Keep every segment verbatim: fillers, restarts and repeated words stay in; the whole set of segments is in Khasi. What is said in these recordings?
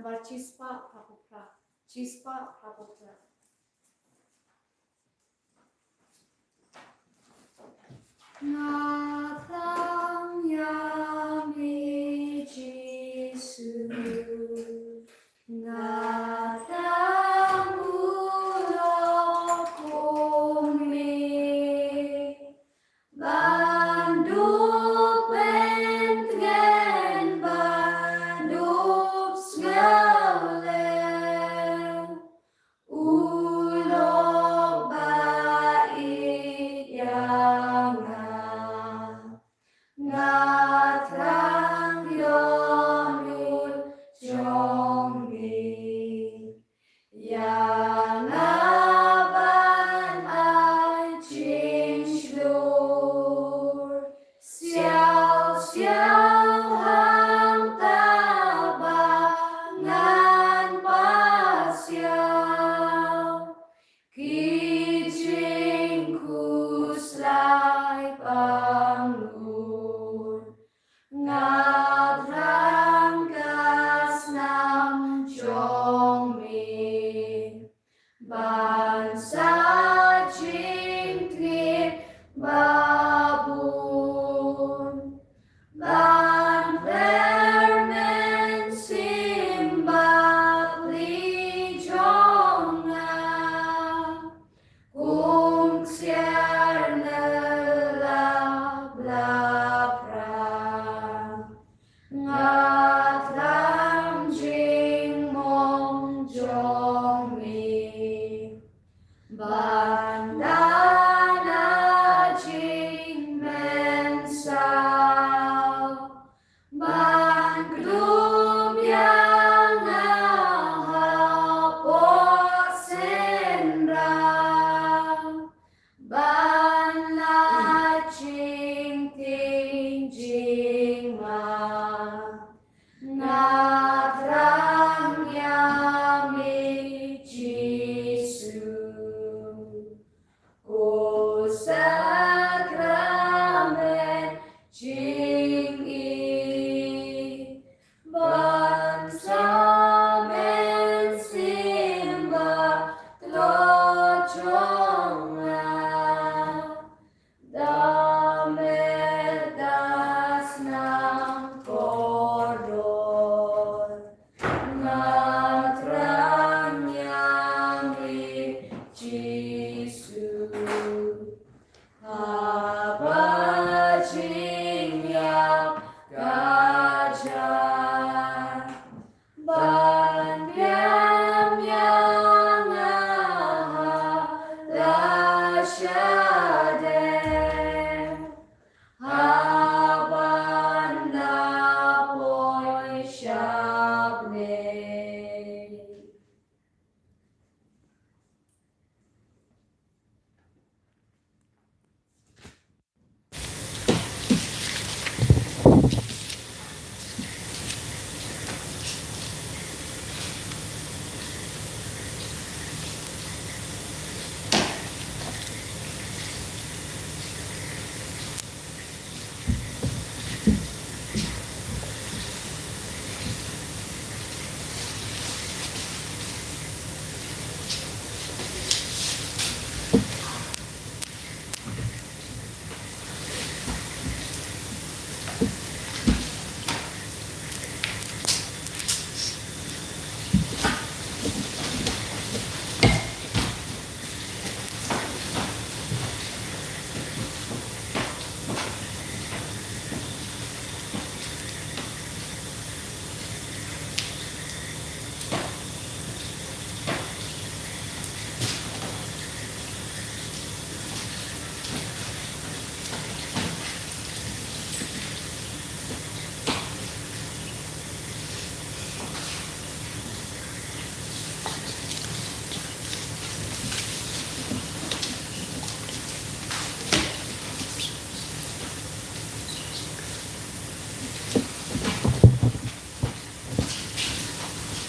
Ba chispah phra phew phra. Chispah phra phew phra. Nga thrang ïa me Jisu. Nga thrang u lok kum me. Ban dup pyntngen, ban dup sngewlem. U lok ba ïeit ïa nga. Nga thrang ïoh lut jong me. Ïa nga ban ai jingshlur. Siaw siaw hangta ba ngan pasiaw. Ki jingkhuslai pangnud. Nga thrang ka snam jong me. Ban sa jingtngit babun. Ban pher mynsiem bapli jong nga. Kum ksiar na la blap ra. Nga thrang jingmong jong me. Ban da na jingmynsaw. Ban kdup ïa nga hapoh synran. Ban la jingtieng jingma. Nga thrang ïa me Jisu. Ko sakramen jingïeit. Ban sa mynsiem ba tlot jong nga. Da met da snam kordor. Nga thrang ïa me Jisu. Haba jingïap ka jan. Ban biang ïa nga ha la shadem. Haba nga poi sha bneng.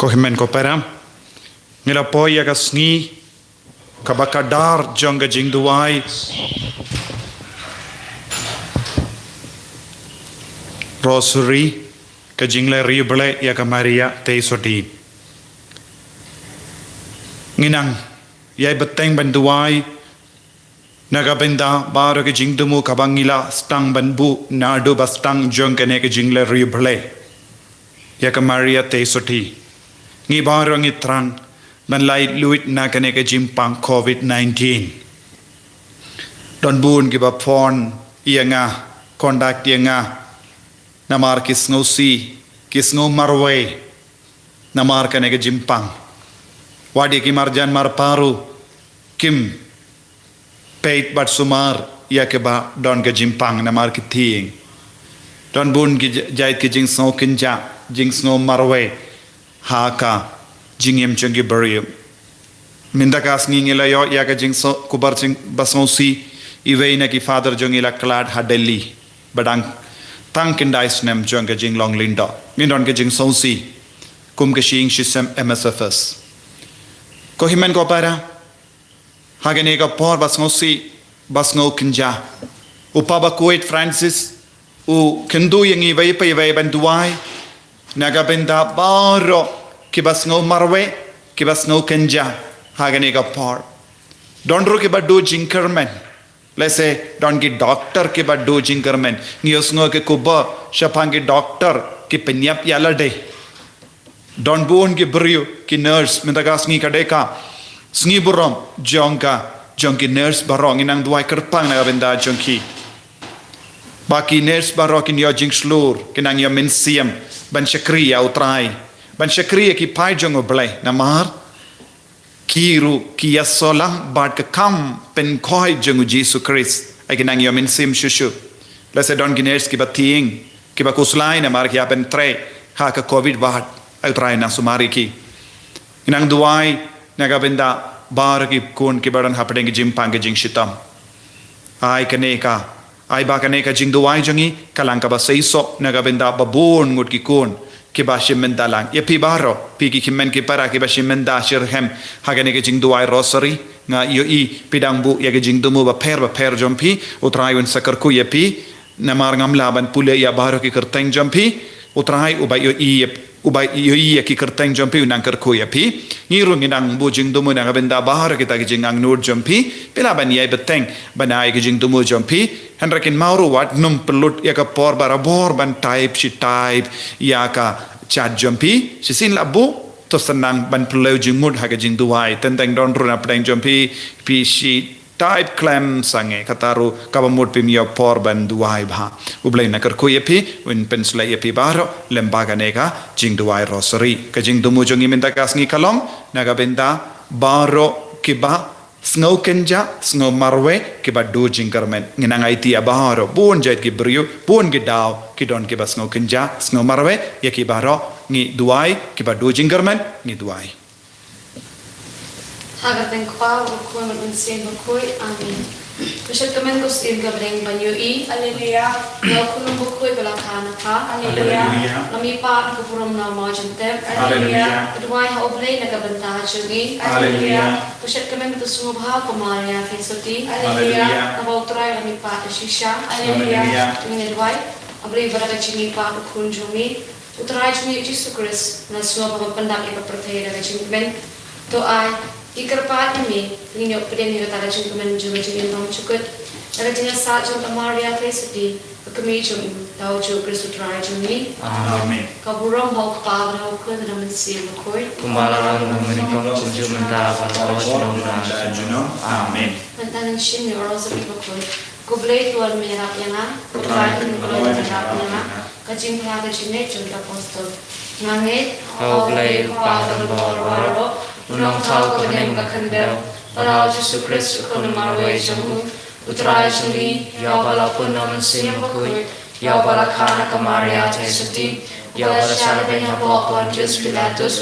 Ko hynmen ko para, ngi la poi ïa ka sngi kaba khatdar jong ka jingduwai Rosary, ka jingleh riewblei ïa ka Maria Theisotti. Ngi nang ïai bteng ban duwai na ka bynta baroh ki jingthmu kaba ngi la sdang ban buh naduh ba sdang jong kane ka jingleh riewblei ïa ka Maria Theisotti. Ngi baroh ngi thrang ban lait luid na kane ka jingpang covid nineteen. Don bun kiba phone ïa nga, contact ïa nga, namar ki sngewsih, ki sngew marwei namar kane ka jingpang. Wat ïa ki marjan marpa ruh kim peit bad sumar ïa kiba don ka jingpang namar ki thieng. Don bun ki j-, jait ki jingsngew kynjah, jingsngew marwei ha ka jingim jong ki briew. Mynta ka sngi ngi la ïoh ïa ka jingsngew, khubor jing, ba sngewsih, iwei na ki father jong ngi la khlad ha Delhi ba dang tang khyndai snem jong ka jinglong lyngdoh. Ngin don ka jingsngewsih kum ka shyieng shisem M S F S. Ko hynmen ko para, ha kane ka por ba sngewsih, ba sngew kynjah, u Papa Bakhuid Francis u kyntu ïa ngi iwei pa iwei ban duwai na ka bynta baroh kiba sngew marwei, kiba sngew kynjah ha kane ka por. Don ruh kiba duh jingkyrmen. Lehse don ki doktor kiba duh jingkyrmen. Ngi ïohsngew ki khubor shaphang ki doktor ki pynïap ïa lade. Don bun ki briew, ki nurse, mynta ka sngi ka dei ka sngi burom jong ka, jong ki nurse baroh. Ngi nang duwai kyrpang na ka bynta jong ki, ba ki nurse baroh kin ïoh jingshlur, kin nang ïoh mynsiem ban shakri ïa U Trai, ban shakri ïa ki paid jong U Blei, namar ki ruh ki ïasoh lang bad ka kam pynkhoi jong U Jisu Khrist. Ai, kin nang ïoh mynsiem shuh shuh. Lehse don ki nurse kiba thieng, kiba khuslai namar ki ïa pyntrei ha ka covid ward. Ai, U Trai nang sumar ïa ki. Ngi nang duwai na ka bynta baroh ki khun kiba don hapdeng ki jingpang ki jingshitom. Ai kane ka, ai ba kane ka jingduwai jong ngi ka long kaba seisoh na ka bynta ba bun ngut ki khun kiba shim bynta lang. Ïa phi baroh, phi ki hynmen ki para kiba shim bynta shitrhem ha kane ka jingduwai rosary, nga ïohi phi dang buh ïa ki jingthmu bapher bapher jong phi. U Trai un sa kyrkhu ïa phi. Namar ngam lah ban pule ïa baroh ki kyrteng jong phi, U Trai uba ïohi, uba ïohi ïa ki kyrteng jong phi un nang kyrkhu ïa phi. Ngi ruh ngi nang buh jingthmu na ka bynta baroh kita ki jingangnud jong phi. Phi lah ban ïai bteng ban ai ki jingthmu jong phi. Hynrei kynmaw ruh wat nym pynlut ïa ka por barabor ban type shi type ïa ka chat jong phi. Shisien la buh, to sa nang ban pynlong jingmut ha ka jingduwai. Teng teng don ruh na pdeng jong phi, phi shi type khlem sangeh, kata ruh kaba mut phim ïoh por ban duwai bha. U Blei un nang kyrkhu ïa phi, un pynshlei ïa phi baroh lem bad kane ka jingduwai rosary. Ka jingthmu jong ngi mynta ka sngi ka long na ka bynta baroh kiba sngew kynjah, sngew marwei, kiba duh jingkyrmen. Ngi nang aiti ïa baroh, bun jait ki briew, bun ki daw, ki don kiba sngew kynjah, sngew marwei, ïa ki baroh ngi duwai, kiba duh jingkyrmen ngi duwai. Ha ka kyrteng U Kpa, U Khun, U Mynsiem Bakhuid. Amen. To shad kmen ko Syiem ka bneng ban ïohi. Haleluya. Ïa U Khunlung Bakhuid ba la kha na pha. Haleluya. Haleluya. Ngam ïohi pat ka burom na u maw jingtep. Haleluya. Ka duwai ha U Blei na ka bynta jong ngi. Haleluya. To shad kmen to sngewbha ko Maria Theisotti. Haleluya. Naba U Trai ngam ïohi pat ka shisha. Haleluya. Ngin duwai. A Blei ba la ka jingïohi pat U Khun jong ngi. U Trai jong ngi U Jisu Khrist, nga sngew ba nga pyndap ïa ka pyrthei da ka jingkmen. To ai, ngi kyrpad ïa me, ngin ïoh pdiang ïa kata ka jingkmen jong ka jingim bymjukut, da ka jingïasaid jong ka Maria Theisotti, ka kmie jong u, da u Jisu Khrist U Trai jong ngi. Amen. Ka burom ha U Kpa, bad ha U Khun, bad ha U Mynsiem Bakhuid. Kumba la long mynnyngkong, kumjuh mynta, bad ha ka por junom junom. Amen. Mynta ngin shim ïa u Rosary Bakhuid. Ko Blei to wan me ïarap ïa nga, ko Trai to wan me ïarap ïa nga. Ka jingphla ka jingngeit jong ki apostol. Nga ngeit ha U Blei U Kpa uba don bor baroh, u nongthaw uba ha bneng ka khyndew, bad ha U Jisu Khrist u Khun uba marwei jong u, U Trai jong ngi, ïa uba la pun na U Mynsiem Bakhuid, ïa uba la kha na ka Maria Theisotti, ïa uba la shah lehbeiñ hapoh Pontius Pilatus,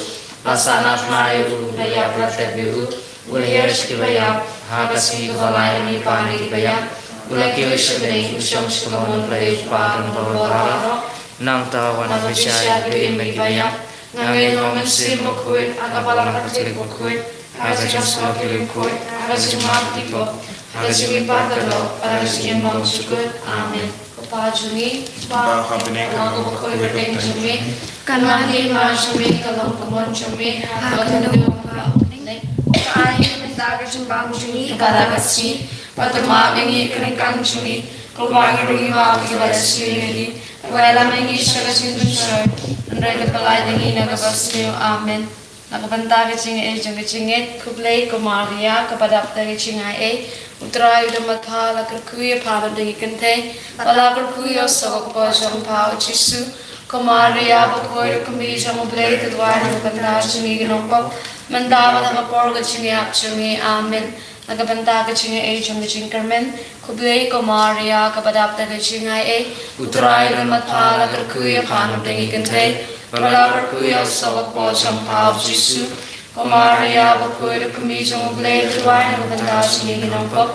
la sahnarphna ïa u, la ïap la tep ïa u, u la hiar sha kiba ïap, ha ka sngi kaba lai u la mih pat na kiba ïap, u la kiew sha bneng, u shong sha ka kamon U Blei U Kpa uba don bor baroh. Nangta u wan ban bishar ïa kiba im bad kiba ïap. Nga ngeit ha U Mynsiem Bakhuid, ha ka Balang Katholik bakhuid, ha ka jingsngewsih bakhuid, ha ka jingmap kti pop, ha ka jingmihpat ka doh, ha ka jingim bymjukut. Amen. Ko Pa jong ngi, uba ha bneng, ka long ka bakhuid ka kyrteng jong me. Kan long ka hima jong me, kan long ka mon jong me, ha ka khyndew kumba ha bneng. Ai, mynta ka jingbam jong ngi, ka bada ka sngi, bad to map ïa ngi ka ryngkang jong ngi, kumba ngi ruh ngi map ïa kiba leh sngi ïa ngi. Wat lam ïa ngi sha ka jingpynshoi, hynrei to pyllait ïa ngi na kaba sniew. Amen. Na ka bynta ka jingaiei jong ka jingngeit, khublei ko Maria, kaba dap da ka jingaiei, U Trai u don bad pha, la kyrkhu ïa pha na bynta ki kynthei, bad la kyrkhu ïa u soh ka kpoh jong pha, U Jisu. Ko Maria, bakhuid, ka kmie jong U Blei, to duwai na ka bynta jong ngi ki nongpop, mynta bad ha ka por ka jingïap jong ngi. Amen. Na ka bynta ka jingaiei jong ka jingkyrmen, khublei ko Maria, kaba dap da ka jingaiei, U Trai u don bad pha, la kyrkhu ïa pha na bynta ki kynthei, bad la kyrkhu ïa u soh ka kpoh jong pha, U Jisu. Ko Maria, bakhuid, ka kmie jong U Blei, to duwai na ka bynta jong ngi ki nongpop,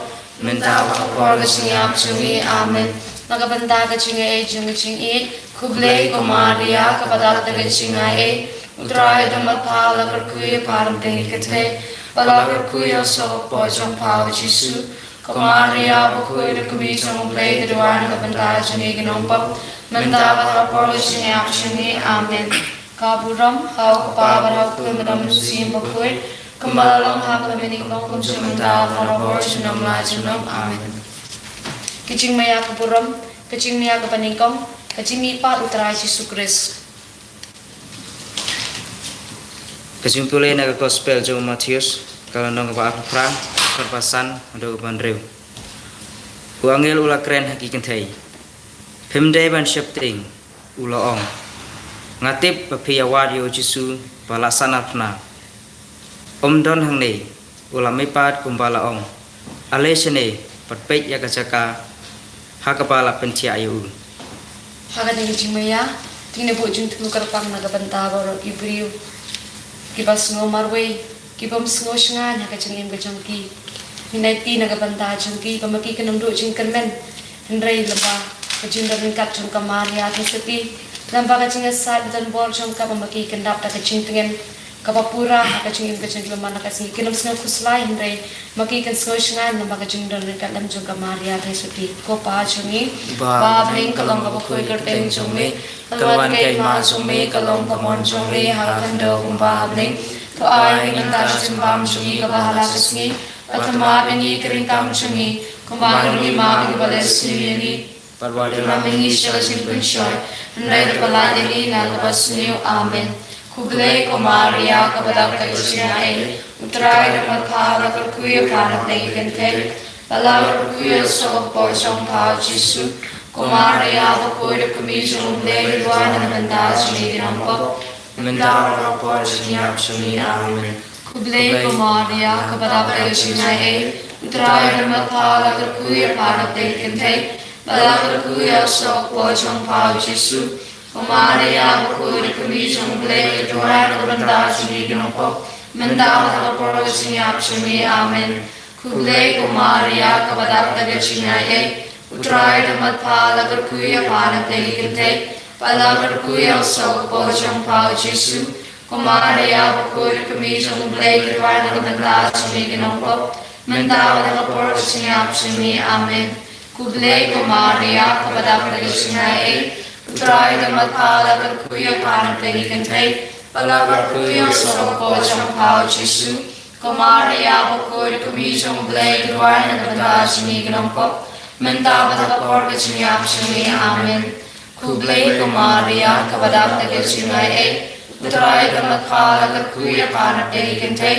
mynta bad ha ka por ka jingïap jong ngi. Amen. Na ka bynta ka jingaiei jong ka jingïeit, khublei ko Maria, kaba dap da ka jingaiei, U Trai u don bad pha, la kyrkhu ïa pha na bynta ki kynthei, bad la kyrkhu ïa u soh ka kpoh jong pha, U Jisu. Ko Maria, bakhuid, ka kmie jong U Blei, to duwai na ka bynta jong ngi ki nongpop, mynta bad ha ka por ka jingïap jong ngi. Amen. Ka burom ha U Kpa bad ha U Khun bad ha U Mynsiem Bakhuid, kumba la long ha ka mynnyngkong, kum shynna, bad ha ka por junom la junom. Amen. Ka jingmaïa ka burom, ka jingmaïa kaba nyngkong, ka jingmihpat U Trai Jisu Khrist. Ka jingpule na ka Gospel jong u Mathaios, ka lynnong kaba arphew phra, kaba san haduh kaba hynriew. U angel u la kren ha ki kynthei. Phim dei ban sheptieng, u la ong. Nga tip ba phi ïawad ïa U Jisu ba la sanarphna. Um don hangne, u la mihpat kumba la ong. Ale shane, bad peit ïa ka jaka ha kaba la pynthiah ïa u. Ha kane ka jingmaïa, te ngin ïa buh jingthmu kyrpang na ka bynta baroh ki briew kiba sngew marwei, ki bym sngew shngaiñ ha ka jingim ka jong ki. Ngin aiti na ka bynta jong ki ba ma ki kin ym duh jingkyrmen, hynrei lyngba ka jingdon ryngkat jong ka Maria Theisotti, lyngba ka jingïasaid ba donbor jong ka, ba ma ki kin dap da ka jingtngen kaba pura ha ka jingim ka jong ki man la ka sngi. Kin ym sngew khuslai, hynrei ma ki kin sngew shngaiñ lyngba ka jingdon ryngkat lem jong ka Maria Theisotti. Ko Pa jong ngi, ba ha bneng, ka long kaba khuid ka kyrteng jong me, ka wan ka hima jong me, ka long ka mon jong me ha ka khyndew kumba ha bneng. To ai ha ngi mynta ka jingbam jong ngi kaba ha la ka sngi, bad to map ïa ngi ka ryngkang jong ngi, kumba ngi ruh ngi map ïa kiba leh sniew ïa ngi. Bad wat ïalam ïa ngi sha ka jingpynshoi, hynrei to pyllait ïa ngi na kaba sniew. Amen. Khublei ko Maria, kaba dap da ka jingaiei, U Trai u don bad pha, la kyrkhu ïa pha na bynta ki kynthei, bad la kyrkhu ïa u soh ka kpoh jong pha, U Jisu. Ko Maria, bakhuid, ka kmie jong U Blei, to duwai na ka bynta jong ngi ki nongpop, mynta bad ha ka por ka jingïap jong ngi. Amen. Khublei ko Maria, kaba dap da ka jingaiei, U Trai u don bad pha, la kyrkhu ïa pha na bynta ki kynthei, bad la kyrkhu ïa u soh ka kpoh jong pha, U Jisu. Ko Maria, bakhuid, ka kmie jong U Blei, to duwai na ka bynta jong ngi ki nongpop, mynta bad ha ka por ka jingïap jong ngi. Amen. Khublei ko Maria, kaba dap da ka jingaiei, U Trai u don bad pha, la kyrkhu ïa pha na bynta ki kynthei, bad la kyrkhu ïa u soh ka kpoh jong pha, U Jisu. Ko Maria, bakhuid, ka kmie jong U Blei, to duwai na ka bynta jong ngi ki nongpop, mynta bad ha ka por ka jingïap jong ngi. Amen. Khublei ko Maria, kaba dap da ka jingaiei, U Trai u don bad pha, la kyrkhu ïa pha na bynta ki kynthei, bad la kyrkhu ïa u soh ka kpoh jong pha, U Jisu. Ko Maria, bakhuid, ka kmie jong U Blei, to duwai na ka bynta jong ngi ki nongpop, mynta bad ha ka por ka jingïap jong ngi. Amen. Khublei ko Maria, kaba dap da ka jingaiei, U Trai u don bad pha, la kyrkhu ïa pha na bynta ki kynthei,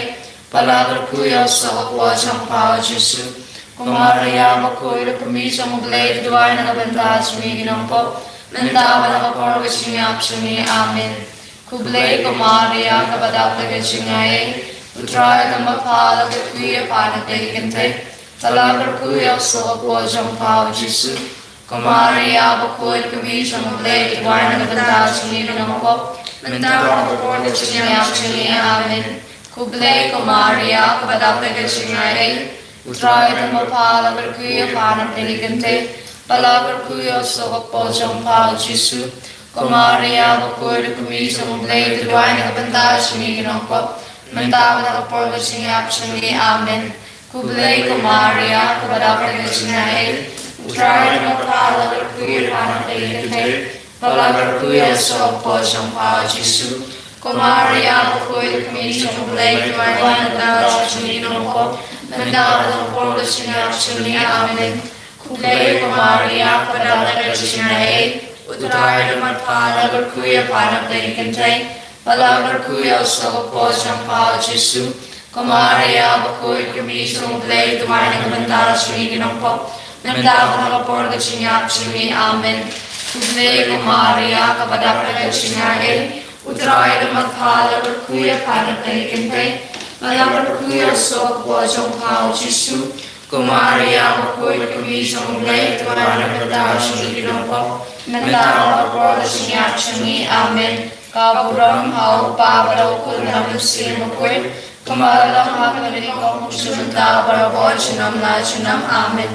bad la kyrkhu ïa u soh ka kpoh jong pha, U Jisu. Ko Maria, bakhuid, ka kmie jong U Blei, to duwai na ka bynta jong ngi ki nongpop, mynta bad ha ka por ka jingïap jong ngi. Amen. Khublei ko Maria, kaba dap da ka jingaiei, U Trai u don bad pha, la kyrkhu ïa pha na bynta ki kynthei, bad la kyrkhu ïa u soh ka kpoh jong pha, U Jisu. Ko Maria, bakhuid, ka kmie jong U Blei, to duwai na ka bynta jong ngi ki nongpop, mynta bad ha ka por ka jingïap jong ngi. Amen. Khublei ko Maria, kaba dap da ka jingaiei, U Trai u don bad pha, la kyrkhu ïa pha na bynta ki kynthei, bad la kyrkhu ïa u soh ka kpoh jong pha, U Jisu. Ko Maria, bakhuid, ka kmie jong U Blei, to duwai na ka bynta jong ngi ki nongpop, mynta bad ha ka por ka jingïap jong ngi. Amen. Khublei ko Maria, kaba dap da ka jingaiei, U Trai u don bad pha, la kyrkhu ïa pha na bynta ki kynthei, bad la kyrkhu ïa u soh ka kpoh jong pha, U Jisu. Ko Maria bakhuid, ka kmie jong U Blei, duwai na ka bynta jong ngi ki nongpop, mynta bad ha ka por ka jingïap jong ngi. Amen. Khublei ko Maria, kaba dap da ka jingaiei, U Trai u don bad pha, la kyrkhu ïa pha na pdeng ki kynthei, bad la kyrkhu ïa u soh ka kpoh jong pha, U Jisu. Ko Maria bakhuid, ka kmie jong U Blei, duwai na ka bynta jong ngi ki nongpop, mynta bad ha ka por ka jingïap jong ngi. Amen. Khublei ko Maria, kaba dap da ka jingaiei, U Trai u don bad pha, la kyrkhu ïa pha na pdeng ki kynthei, bad la kyrkhu ïa u soh ka kpoh jong pha, U Jisu. Ko Maria bakhuid, ka kmie jong U Blei, duwai na ka bynta jong ngi ki nongpop, mynta bad ha ka por ka jingïap jong ngi. Amen. Ka burom ha U Kpa bad ha U Khun bad ha U Mynsiem Bakhuid, kumba la long ha kaba nyngkong, mynta bad barabor, junom la junom. Amen.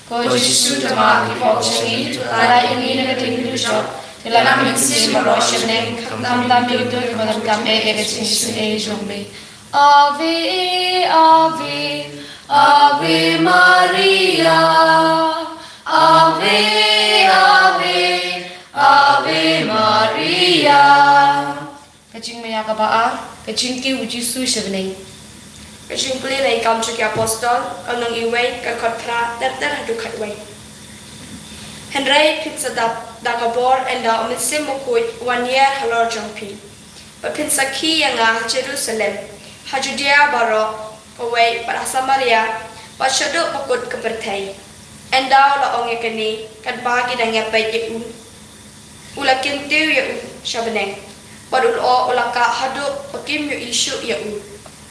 Ko Jisu, tang map ïa ki pop jong ngi, to lait ïa ngi na ka ïing dujok, to ïalam ïa ki mynsiem baroh sha bneng, khamtam ïa uto kiba donkam eh ïa ka jingisynei jong me. Ave, Ave, Ave Maria. Ave, Ave, Ave Maria. Ka jingmaïa kaba ar, ka jingkiew U Jisu sha bneng. Ka jingpule na Ki Kam jong ki Apostol, ka lynnong wei, ka dkhot phra, ter ter haduh khatwei. Hynrei phin sa dap da ka bor ynda U Mynsiem Bakhuid u wan ïaid halor jong phi, bad phin sakhi ïa nga ha Jerusalem, ha Judia baroh kawei, bad ha Samaria, bad shaduh ba kut ka pyrthei. Ynda u la ong ïa kane, katba ki dang ïapeit ïa u, u la kyntiew ïa u sha bneng, bad u lyoh u la kah haduh ba kim ïohi shuh ïa u.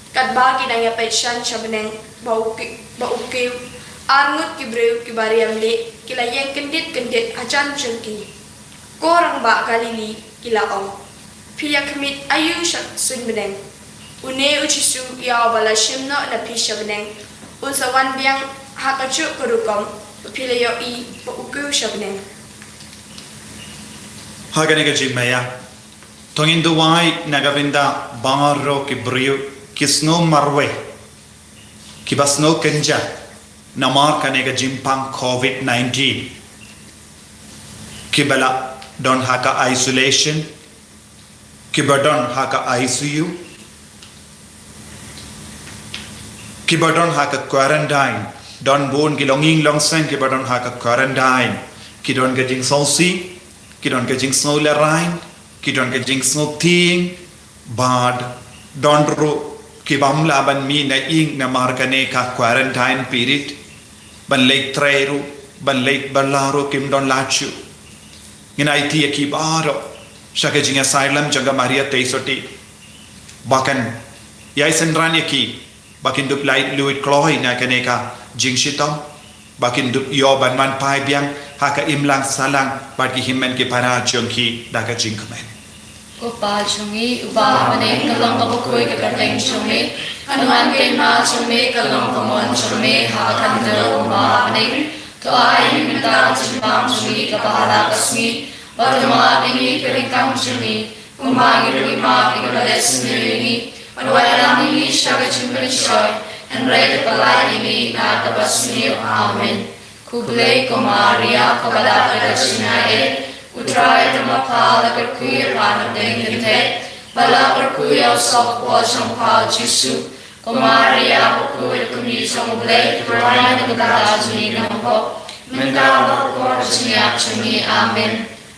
Katba ki dang ïapeit shan sha bneng ba u ki-, ba u kiew, arngut ki briew kiba riam lieh ki la ïeng kyndit kyndit hajan jong ki. Ko rangbah Galili, ki la ong, phi ïa khmih aïu sha suiñ bneng? Une U Jisu, ïa uba la shim noh na phi sha bneng, un sa wan biang ha kajuh ka rukom ba phi la ïohi ba u kiew sha bneng. Ha kane ka jingmaïa, to ngin duwai na ka bynta baroh ki briew ki sngew marwei, kiba sngew kynja namar kane ka jingpang covid nineteen, kiba la don ha ka isolation, kiba don ha ka I C U, kiba don ha ka quarantine. Don bun ki longïing longseng kiba don ha ka quarantine. Ki don ka jingsngewsih, ki don ka jingsngew lehraiñ, ki don ka jingsngew tieng, bad don ruh ki bym lah ban mih na ïing namar kane ka quarantine period, ban leit trei ruh, ban leit bylla ruh kim don lad shuh. Ngin aiti ïa ki baroh sha ka jingïasailam jong ka Maria Theisotti, ba kan ïai synran ïa ki, ba kin dup lait luid kloi na kane ka jingshitom, ba kin dup ïoh ban wan phai biang ha ka imlang sahlang bad ki hynmen ki para jong ki da ka jingkmen. Ko Pa jong ngi uba ha bneng, ka long kaba khuid ka kyrteng jong me, kan wan ka hima jong me, ka long ka mon jong me ha ka khyndew kumba ha bneng. To ai ïa ngi mynta ka jingbam jong ngi kaba ha la ka sngi, bad to map ïa ngi ki ryngkang jong ngi, kumba ngi ruh ngi map ïa kiba leh sniew ïa ngi, bad wat ïalam ïa ngi sha ka jingpynshoi, hynrei to pynlait ïa ngi na kaba sniew. Amen. Khublei ko Maria, kaba dap da ka jingaiei, U Trai u don bad pha, la kyrkhu ïa pha na pdeng ki kynthei, bad la kyrkhu ïa u soh ka kpoh jong pha, U Jisu. Ko Maria bakhuid, ka kmie jong U Blei, to duwai na ka bynta jong ngi ki nongpop, mynta bad ha ka por ka jingïap jong ngi. Amen.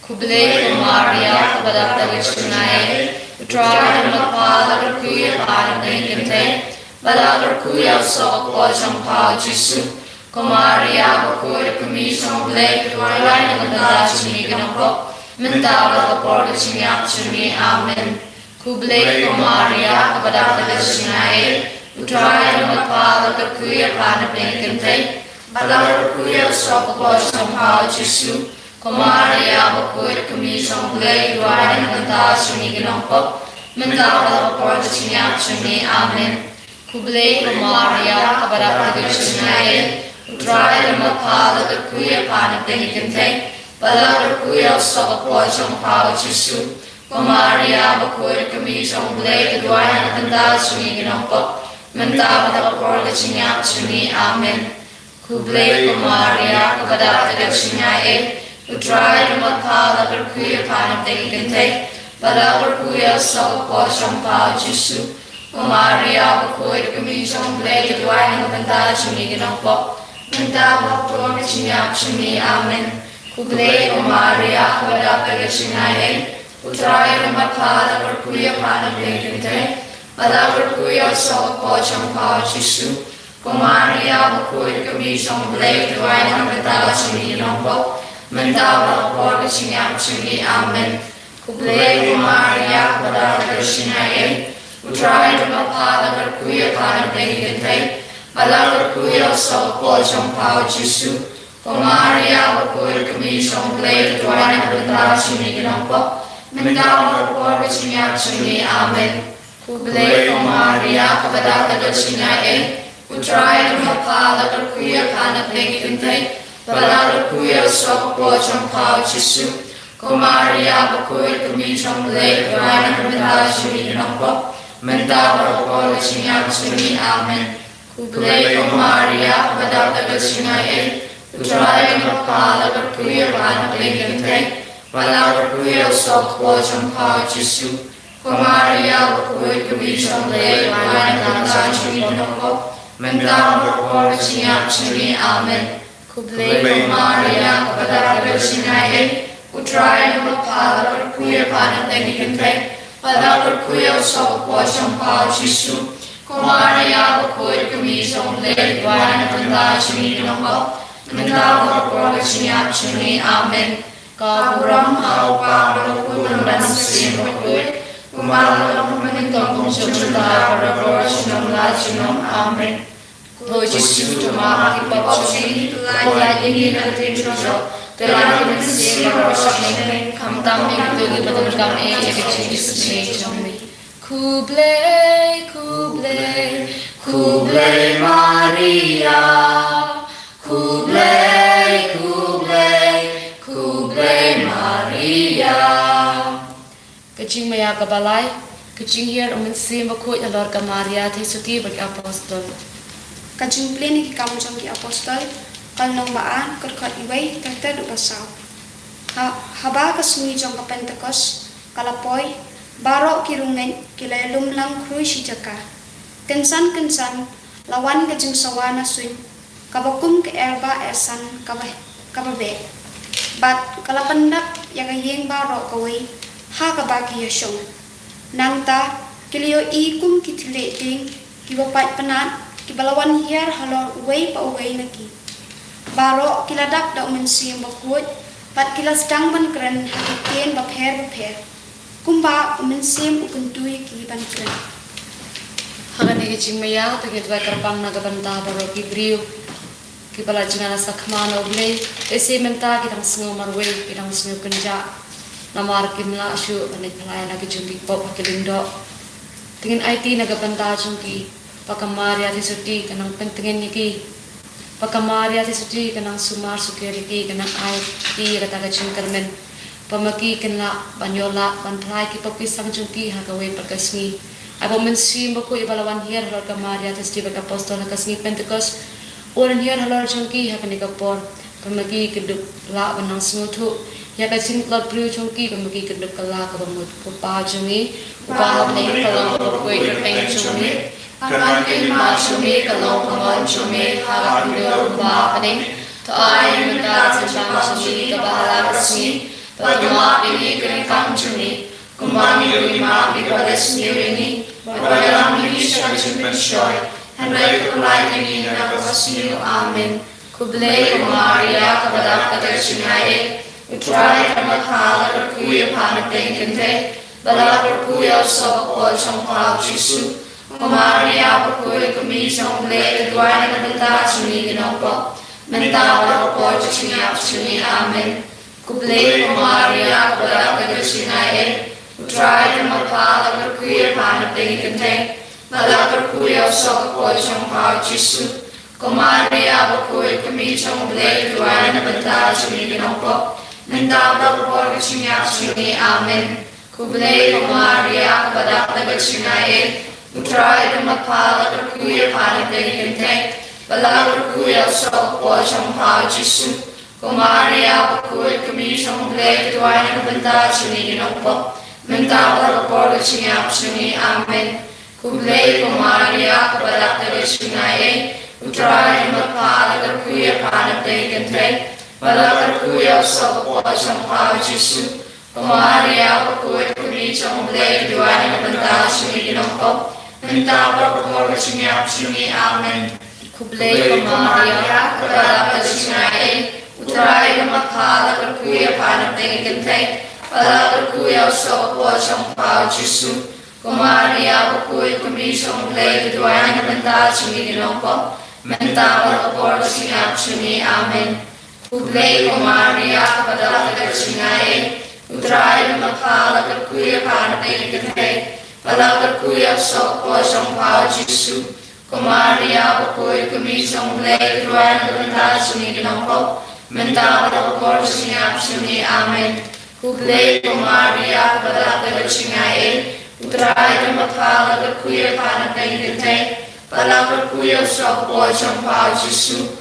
Khublei ko Maria, kaba dap da ka jingaiei, U Trai u don bad pha, la kyrkhu ïa pha na pdeng ki kynthei, bad la kyrkhu ïa u soh ka kpoh jong pha, U Jisu. Ko Maria bakhuid, ka kmie jong U Blei, to duwai na ka bynta jong ngi ki nongpop, mynta bad ha ka por ka jingïap jong ngi. Amen. Khublei ko Maria, kaba dap da ka jingaiei, U Trai u don bad pha, la kyrkhu ïa pha na pdeng ki kynthei, bad la kyrkhu ïa u soh ka kpoh jong pha, U Jisu. Ko Maria bakhuid, ka kmie jong U Blei, to duwai na ka bynta jong ngi ki nongpop, mynta bad ha ka por ka jingïap jong ngi. Amen. Khublei ko Maria, kaba dap da ka jingaiei, U Trai u don bad pha, la kyrkhu ïa pha na pdeng ki kynthei, bad la kyrkhu ïa u soh ka kpoh jong pha, U Jisu. Ko Maria bakhuid, ka kmie jong U Blei, to duwai na ka bynta jong ngi ki nongpop, mynta bad ha ka por ka jingïap jong ngi. Amen. Khublei ko Maria, kaba dap da ka jingaiei, U Trai u don bad pha, la kyrkhu ïa pha na pdeng ki kynthei, Ba la kyrkhu ïa u soh ka por jong u Kpa u Jisu. Ko Maria bakhuid, ka kmie jong U Blei, duwai na ka bynta jong ngi ki nongpop, mynta bad ha ka por ka jingïap jong ngi. Amen. Khublei ko Maria, kaba dap da ka jingaiei, U Trai u don bad pha, la kyrkhu ïa pha na pdeng ki kynthei, bad la kyrkhu ïa u soh ka por jong u Kpa u Jisu. Ko Maria bakhuid, ka kmie jong U Blei, duwai na ka bynta jong ngi ki nongpop, mynta bad ha ka por ka jingïap jong ngi. Amen. Khublei ko Maria, kaba dap da ka jingaiei, U Trai u don bad pha, la kyrkhu ïa pha na pdeng ki kynthei, bad la kyrkhu ïa u soh ka por jong u Kpa u Jisu. Ko Maria bakhuid, ka kmie jong U Blei, duwai na ka bynta jong ngi ki nongpop, mynta bad ha ka por ka jingïap jong ngi. Amen. Khublei ko Maria, kaba dap da ka jingaiei, U Trai u don bad pha, la kyrkhu ïa pha na pdeng ki kynthei, bad la kyrkhu ïa u soh ka por jong u Kpa u Jisu. Ko Maria bakhuid, ka kmie jong U Blei, duwai na ka bynta jong ngi ki nongpop, mynta bad ha ka por ka jingïap jong ngi. Amen. Khublei ko Maria, kaba dap da ka jingaiei, U Trai u don bad pha, la kyrkhu ïa pha na pdeng ki kynthei, bad la kyrkhu ïa u soh ka por jong u Kpa u Jisu. Ko Maria bakhuid, ka kmie jong U Blei, duwai na ka bynta jong ngi ki nongpop, mynta bad ha ka por ka jingïap jong ngi. Amen. Khublei ko Maria, kaba dap da ka jingaiei, U Trai u don bad pha, la kyrkhu ïa pha na pdeng ki kynthei, bad la kyrkhu ïa u soh ka por jong u Kpa u Jisu. Ko Maria bakhuid, ka kmie jong U Blei, duwai na ka bynta jong ngi ki nongpop, mynta bad ha ka por ka jingïap jong ngi. Amen. Ka burom ha U Kpa bad ha U Khun bad ha U Mynsiem Bakhuid, kumba la long mynnyngkong, kumjuh mynta, barabor, junom la junom. Amen. Ko Jisu, to map ïa ki pop jong ngi, to lait ïa ngi na ka ktien jong u Trai, to lait ïa ki mynsiem baroh sha ngi, khamtam ïa kito kiba donkam eh ïa ka jingïasyrdoh jong ngi. Khublei, khublei, khublei Maria. Khublei, khublei, khublei Maria. Ka jingmaïa kaba lai, ka jinghiar U Mynsiem Bakhuid halor ka Maria Theisotti bad ki apostol. Ka jingplie na ki kam jong ki apostol, ka lynnong ba ar, ka dkhot wei, ter ter haduh ba saw. Ha, haba ka sngi jong ka Pentekost ka la poi, baroh ki rungeit ki la ïalum lang khrui shi jaka. Kynsan kynsan la wan ka jingsawa na suiñ, kaba kum ka er bah er san kaba, kaba beh. Bad ka la pyndap ïa ka ïing baroh kawei ha kaba ki ïashong. Nangta ki la ïohi kum ki thylliej dieng kiba pait pnat, kiba la wan hiar halor uwei pa uwei na ki. Baroh ki la dap da U Mynsiem Bakhuid, bad ki la sdang ban kren ha ki ktien bapher bapher, kumba U Mynsiem u kyntu ïa ki ban kren. Ha kane ka jingmaïa, to ngin duwai kyrpang na ka bynta baroh ki briew kiba la jngai sakma na U Blei, te shi mynta ki dang sngew marwei, ki dang sngew kynjah, namar kim lah shuh ban leit pynlait na ki jong ki pop ha ki lyngdoh. Te ngin aiti na ka bynta jong ki, ba ka Maria Theisotti kan nang pyntngen ïa ki, ba ka Maria Theisotti kan nang sumar sukher ïa ki, kan nang aiti ïa kata ka jingkyrmen, ba ma ki kin lah ban ïoh lah ban pynlait ki pop ki sang jong ki ha kawei pat ka sngi. Ai ba U Mynsiem Bakhuid uba la wan hiar halor ka Maria Theisotti bad ki apostol ha ka sngi Pentekost, un hiar halor jong ki ha kane ka por, ba ma ki kin dup lah ban nang sngewthuh ïa ka jingtlot briew jong ki, ba ma ki kin dup kylla kaba mut. Ko Pa jong ngi uba ha bneng, ka long kaba kyrkhu ïa ka kyrteng jong me. Kan wan ka hima jong me, kan long ka mon jong me ha ka khyndew kumba ha bneng. To ai mynta ka jingpang jong ngi kaba ha la ka sngi, bad to map ïa ngi ki kam jong ngi, kumba ngi ruh ngi map ïa kiba leh sniew ïa ngi. Bad wat ïalam ïa ngi sha ka jingpynshoi, hynrei to pynlait ïa ngi na kaba sniew. Amen. Khublei ko Maria, kaba dap da ka jingaiei, U Trai u don bad pha, la kyrkhu ïa pha na pdeng ki kynthei, bad la kyrkhu ïa u soh ka por jong pha U Jisu. Ko Maria bakhuid, ka kmie jong U Blei, to duwai na ka bynta jong ngi ki nongpop, mynta bad ha ka por ka jingïap jong ngi. Amen. Khublei ko Maria, kaba dap da ka jingaiei, U Trai u don bad pha, la kyrkhu ïa pha na pdeng ki kynthei, bad la kyrkhu ïa u soh ka por jong pha U Jisu. Ko Maria bakhuid, ka kmie jong U Blei, to duwai na ka bynta jong ngi ki nongpop, mynta bad ha ka por ka jingïap jong ngi. Amen. Khublei ko Maria, kaba dap da ka jingaiei, U Trai u don bad pha, la kyrkhu ïa pha na pdeng ki kynthei, bad la kyrkhu ïa u soh ka por jong pha U Jisu. Ko Maria bakhuid, ka kmie jong U Blei, to duwai na ka bynta jong ngi ki nongpop, mynta bad ha ka por ka jingïap jong ngi. Amen. Khublei ko Maria, kaba dap da ka jingaiei, U Trai u don bad pha, la kyrkhu ïa pha na pdeng ki kynthei, bad la kyrkhu ïa u soh ka kpoh jong pha u Jisu. Ko Maria bakhuid, ka kmie jong U Blei, duwai na ka bynta jong ngi ki nongpop, mynta bad ha ka por ka jingïap jong ngi. Amen. Khublei ko Maria, kaba dap da ka jingaiei, U Trai u don bad pha, la kyrkhu ïa pha na pdeng ki kynthei, bad la kyrkhu ïa u soh ka kpoh jong pha u Jisu. Ko Maria bakhuid, ka kmie jong U Blei, duwai na ka bynta jong ngi ki nongpop, mynta bad ha ka por ka jingïap jong ngi. Amen. Khublei ko Maria, kaba dap da ka jingaiei, U Trai u don bad pha, la kyrkhu ïa pha na pdeng ki kynthei, bad la kyrkhu ïa u soh ka kpoh jong pha u Jisu. Ko Maria bakhuid, ka kmie jong U Blei, duwai na ka bynta jong ngi ki nongpop, mynta bad ha ka por ka jingïap jong ngi. Amen. Khublei ko Maria, kaba dap da ka jingaiei, U Trai u don bad pha, la kyrkhu ïa pha na pdeng ki kynthei, bad la kyrkhu ïa u soh ka kpoh jong pha u Jisu. Ko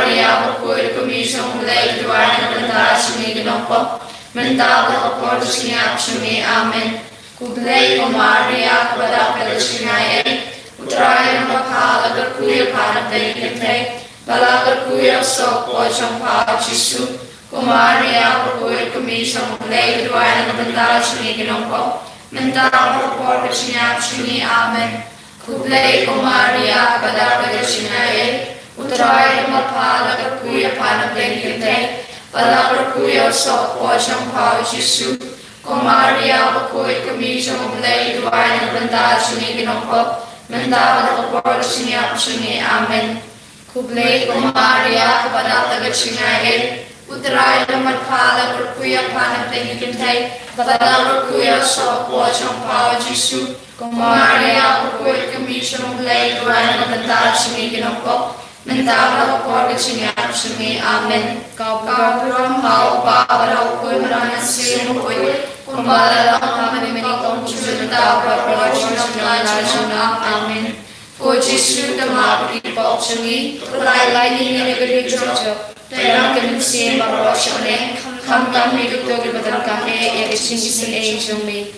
Maria bakhuid, ka kmie jong U Blei, duwai na ka bynta jong ngi ki nongpop, mynta bad ha ka por ka jingïap jong ngi. Amen. Khublei ko Maria, kaba dap da ka jingaiei, U Trai u don bad pha, la kyrkhu ïa pha na pdeng ki kynthei, bad la kyrkhu ïa u soh ka kpoh jong pha u Jisu. Ko Maria bakhuid, ka kmie jong U Blei, duwai na ka bynta jong ngi ki nongpop, mynta bad ha ka por ka jingïap jong ngi. Amen. Khublei ko Maria, kaba dap da ka jingaiei, U Trai u don bad pha, la kyrkhu ïa pha na pdeng ki kynthei, bad la kyrkhu ïa u soh ka kpoh jong pha u Jisu. Ko Maria bakhuid, ka kmie jong U Blei, duwai na ka bynta jong ngi ki nongpop, mynta bad ha ka por ka jingïap jong ngi. Amen. Khublei ko Maria, kaba dap da ka jingaiei, U Trai u don bad pha, la kyrkhu ïa pha na pdeng ki kynthei, bad la kyrkhu ïa u soh ka kpoh jong pha u Jisu. Ko Maria bakhuid, ka kmie jong U Blei, duwai na ka bynta jong ngi ki nongpop, mynta bad ha ka por ka jingïap jong ngi. Amen. Ka burom ha U Kpa bad ha U Khun bad ha U Mynsiem Bakhuid, kumba la long ha mynmiet, kumjuh mynta bad baroh shi janmian. Amen. Ko Jisu, to map ïa ki pop jong ngi, to pyllait ïa ngi na ka diengphna jong ka jong ka mynsiem baroh shi. Khamtam ïa kito kiba donkam eh ïa ka jingisynei jong me.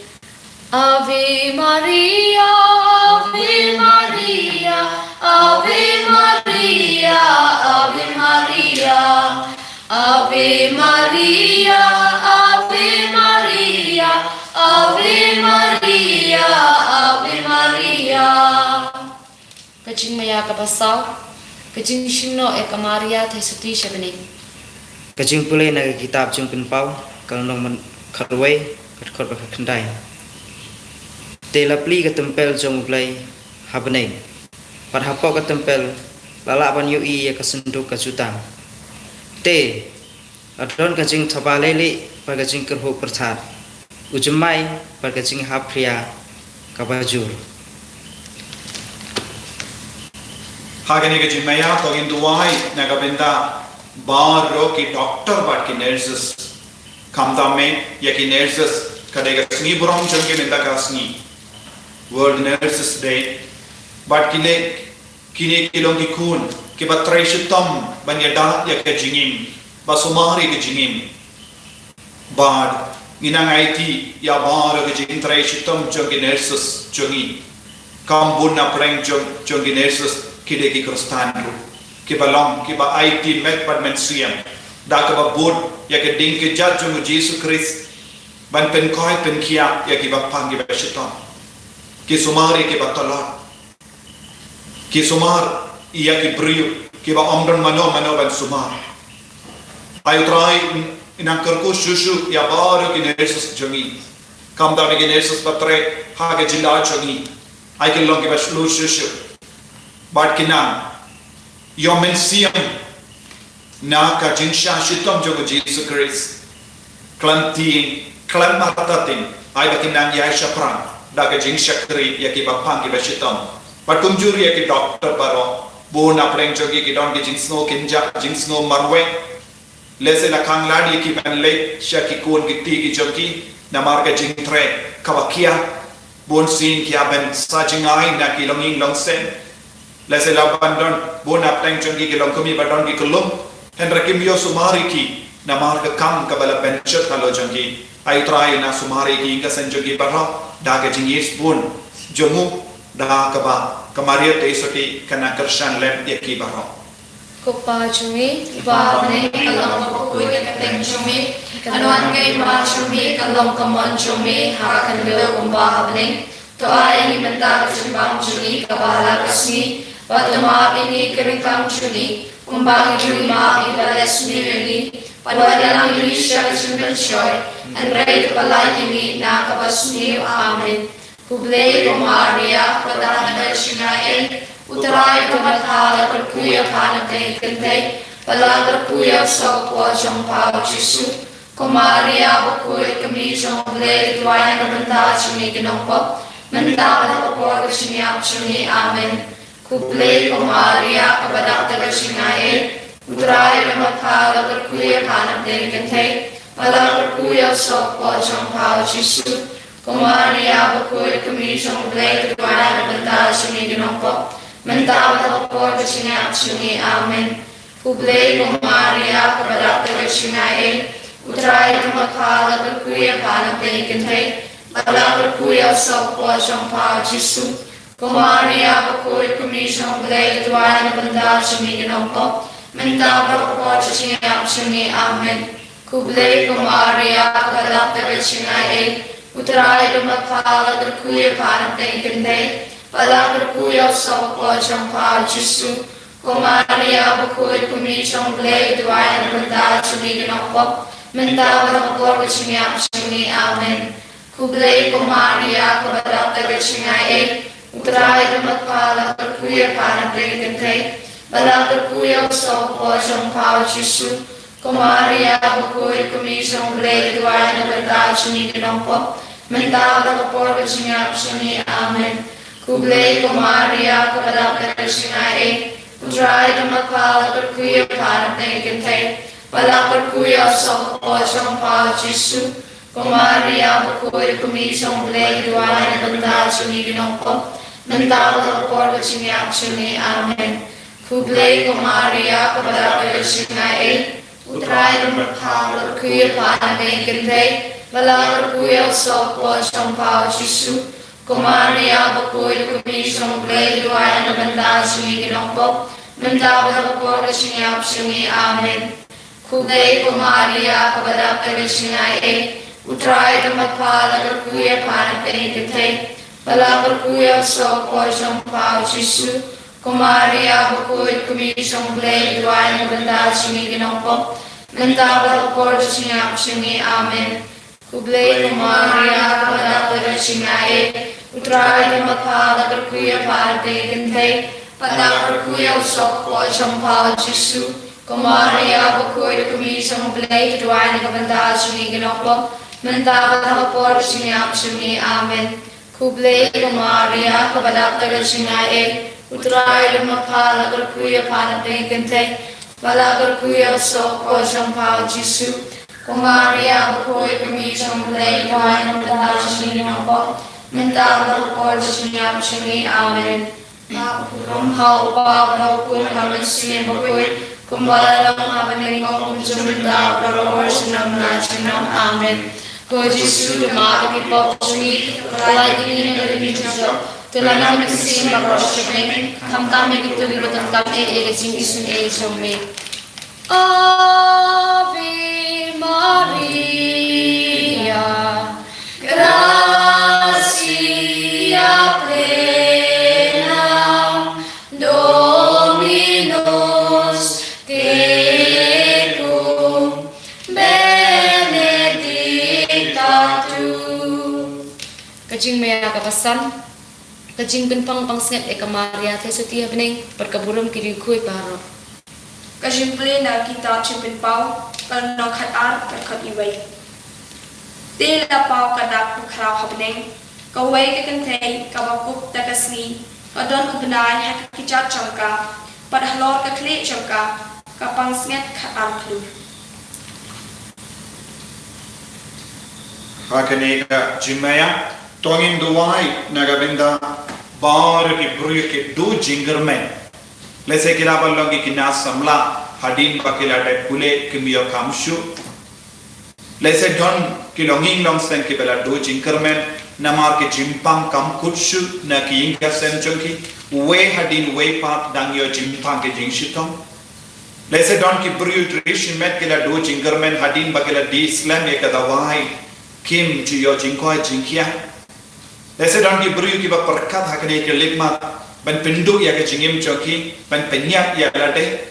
Ave Maria, Ave Maria, Ave Maria, Ave Maria. Ave Maria, Ave Maria, Ave Maria, Ave Maria. Ka jingmaïa kaba saw, ka jingshim noh ïa ka Maria Theisotti sha bneng. Ka jingpule na ka kitab Jingpynpaw, ka lynnong khatwei, ka dkhot ba khatkhyndai. Te la plie ka templ jong U Blei ha bneng, bad hapoh ka templ la lah ban ïohi ïa ka synduk ka jutang. Te la don ka jingthaba leilieh bad ka jingkyrhuh pyrthat, u jymmai bad ka jinghapphria kaba jur. Ha kane ka jingmaïa to ngin duwai na ka bynta baroh ki doktor bad ki nurses. Khamtam eh ïa ki nurses, ka dei ka sngi burom jong ki mynta ka sngi, World Nurses Day. Bad kine, kine ki long ki khun kiba trei shitom ban ïada ïa ka jingim, ba sumar ïa ka jingim. Bad ngi nang aiti ïa baroh ka jingtrei shitom jong ki nurses jong ngi. Kam bun na pdeng jong, jong ki nurses ki dei ki Khristan ruh, kiba long kiba aiti met bad mynsiem da kaba bud ïa ka ding ka jait jong U Jisu Khrist, ban pynkhiah pynkhiah ïa kiba pang kiba shitom. Ki sumar ïa kiba tlot. Ki sumar ïa ki briew kiba ym don mano mano ban sumar. Ai U Trai, nang kyrkhu shuh shuh ïa baroh ki nurses jong ngi. Khamtam ïa ki nurses ba trei ha ka jylla jong ngi. Ai ki long kiba shlur shuh shuh. Bad ki nang ïoh mynsiem na ka jingshah shitom jong U Jisu Khrist. Khlem tieng, khlem artatien, ai ba kin nang ïai shaphrang da ka jingshakri ïa kiba pang kiba shitom. Bad kumjuh ïa ki doktor baroh, bun na pdeng jong ki ki don ki jingsngew kynjah, jingsngew marwei. Lehse la khang lad ïa ki ban leit sha ki khun ki kti ki jong ki namar ka jingtrei kaba khia. Bun sien ki hap ban sa jngai na ki longïing longsem. Lehse la ban don bun na pdeng jong ki ki longkmie ba don ki kyllum, hynrei kim ïoh sumar ïa ki namar ka kam kaba la pynjot halor jong ki. Ai Trai, na sumar ïa ki ïing ka sem jong ki baroh da ka jingïeit bun jong u, da kaba ka Maria te soti kan kyrshan lem ïa ki baroh. Ko Pa jong ngi, uba ha bneng, ka long ka bakhuid ka kyrteng jong me. Kan wan ka hima jong me, kan long ka mon jong me ha ka khyndew kumba ha bneng. To ai ïa ngi mynta ka jingbam jong ngi kaba ha la ka sngi, bad to map ïa ngi ki ryngkang jong ngi, kumba ngi ruh ngi map ïa kiba leh sniew ïa ngi. Bad wat ïalam ïa ngi sha ka jingpynshoi, hynrei to pyllait ïa ngi na kaba sniew. Amen. Khublei ko Maria, kaba dap da ka jingaiei, U Trai u don bad pha, la kyrkhu ïa pha na pdeng ki kynthei, bad la kyrkhu ïa u soh ka por jong pha u Jisu. Ko Maria bakhuid, ka kmie jong U Blei, to duwai na ka bynta jong ngi ki nongpop, mynta bad ha ka por ka jingïap jong ngi. Amen. Khublei ko Maria, kaba dap da ka jingaiei, U Trai u don bad pha, la kyrkhu ïa pha na pdeng ki kynthei, bad la kyrkhu ïa u soh ka por jong pha u Jisu. Ko Maria bakhuid, ka kmie jong U Blei, to duwai na ka bynta jong ngi ki nongpop, mynta bad ha ka por ka jingïap jong ngi. Amen. Khublei ko Maria, kaba dap da ka jingaiei, U Trai u don bad pha, la kyrkhu ïa pha na pdeng ki kynthei, bad la kyrkhu ïa u soh ka por jong pha u Jisu. Ko Maria bakhuid, ka kmie jong U Blei, to duwai na ka bynta jong ngi ki nongpop, mynta bad ha ka por ka jingïap jong ngi. Amen. Khublei ko Maria, kaba dap da ka jingaiei, U Trai u don bad pha, la kyrkhu ïa pha na pdeng ki kynthei, bad la kyrkhu ïa u soh ka por jong pha u Jisu. Ko Maria bakhuid, ka kmie jong U Blei, to duwai na ka bynta jong ngi ki nongpop, mynta bad ha ka por ka jingïap jong ngi. Amen. Khublei ko Maria, kaba dap da ka jingaiei, U Trai u don bad pha, la kyrkhu ïa pha na pdeng ki kynthei, bad la kyrkhu ïa u soh ka por jong pha u Jisu. Ko Maria bakhuid, ka kmie jong U Blei, to duwai na ka bynta jong ngi ki nongpop, mynta bad ha ka por ka jingïap jong ngi. Amen. Khublei ko Maria, kaba dap da ka jingaiei, U Trai u don bad pha, la kyrkhu ïa pha na pdeng ki kynthei, bad la kyrkhu ïa u soh ka por jong pha u Jisu. Ko Maria bakhuid, ka kmie jong U Blei, to duwai na ka bynta jong ngi ki nongpop, mynta bad ha ka por ka jingïap jong ngi. Amen. Khublei ko Maria, kaba dap da ka jingaiei, U Trai u don bad pha, la kyrkhu ïa pha na pdeng ki kynthei, bad la kyrkhu ïa u soh ka por jong pha u Jisu. Ko Maria bakhuid, ka kmie jong U Blei, to duwai na ka bynta jong ngi ki nongpop, mynta bad ha ka por ka jingïap jong ngi. Amen. Khublei ko Maria, kaba dap da ka jingaiei, U Trai u don bad pha, la kyrkhu ïa pha na pdeng ki kynthei, bad la kyrkhu ïa u soh ka por jong pha u Jisu. Ko Maria bakhuid, ka kmie jong U Blei, to duwai na ka bynta jong ngi ki nongpop, mynta bad ha ka por ka jingïap jong ngi. Amen. Khublei ko Maria, kaba dap da ka jingaiei, U Trai u don bad pha, la kyrkhu ïa pha na pdeng ki kynthei, bad la kyrkhu ïa u soh ka por jong pha u Jisu. Ko Maria bakhuid, ka kmie jong U Blei, to duwai na ka bynta jong ngi ki nongpop, mynta bad ha ka por ka jingïap jong ngi. Amen. Khublei ko Maria, kaba dap da ka jingaiei, U Trai u don bad pha, la kyrkhu ïa pha na pdeng ki kynthei, bad la kyrkhu ïa u soh ka por jong pha u Jisu. Ko Maria bakhuid, ka kmie jong U Blei, to duwai na ka bynta jong ngi ki nongpop, mynta bad ha ka por ka jingïap jong ngi. Amen. Nga burom ha u Kpa bad ha u Khun bad ha u Mynsiem Bakhuid, kumba la long ha bneng, kum junom, mynta bad baroh, junom la junom. Amen. Ko Jisu, to map ïa ki pop jong ngi, pyllait ïa ngi na ka ri jong u dujok, to lam ïa ka mynsiem baroh sha bneng, khamtam ïa kito kiba donkam eh ïa ka jingisynei jong me. Ave Maria, gratia plena, Dominus tecum, benedicta tu. Ka jingmaïa kaba san. Ka jingpynpang pansngiat ïa ka Maria Theisotti ha bneng bad ka burom ki riewkhuid baroh. Ka jingpule na ka kitab Jingpynpaw, ka lynnong khatar, ka dkhot wei. Te la paw ka dak bakhraw ha bneng, kawei ka kynthei kaba kup da ka sngi, ka don u bnai ha ka kjat jong ka, bad halor ka khlieh jong ka, ka pansngiat khatar khlur. Ha kane ka jingmaïa, to ngin duwai na ka bynta baroh ki briew ki duh jingkyrmen. Lehse ki la ban long ki khynnah samla hadien ba ki la dep pule, kim ïoh kam shuh. Lehse don Ki longïing longseng kiba la duh jingkyrmen, namar ki jingpang kam kut shuh na ki ïing ki sem jong ki, uwei hadien uwei pat dang ïoh jingpang ki jingshitom. Lehse don ki briew dri shimet ki la duh jingkyrmen hadien ba ki la die slem ïa ka dawai, kim ju ïoh jingkoit jingkhiah. Lehse don ki briew kiba pyrkhat ha kane ka lykmat ban pynduh ïa ka jingim jong ki, ban pynïap ïa lade.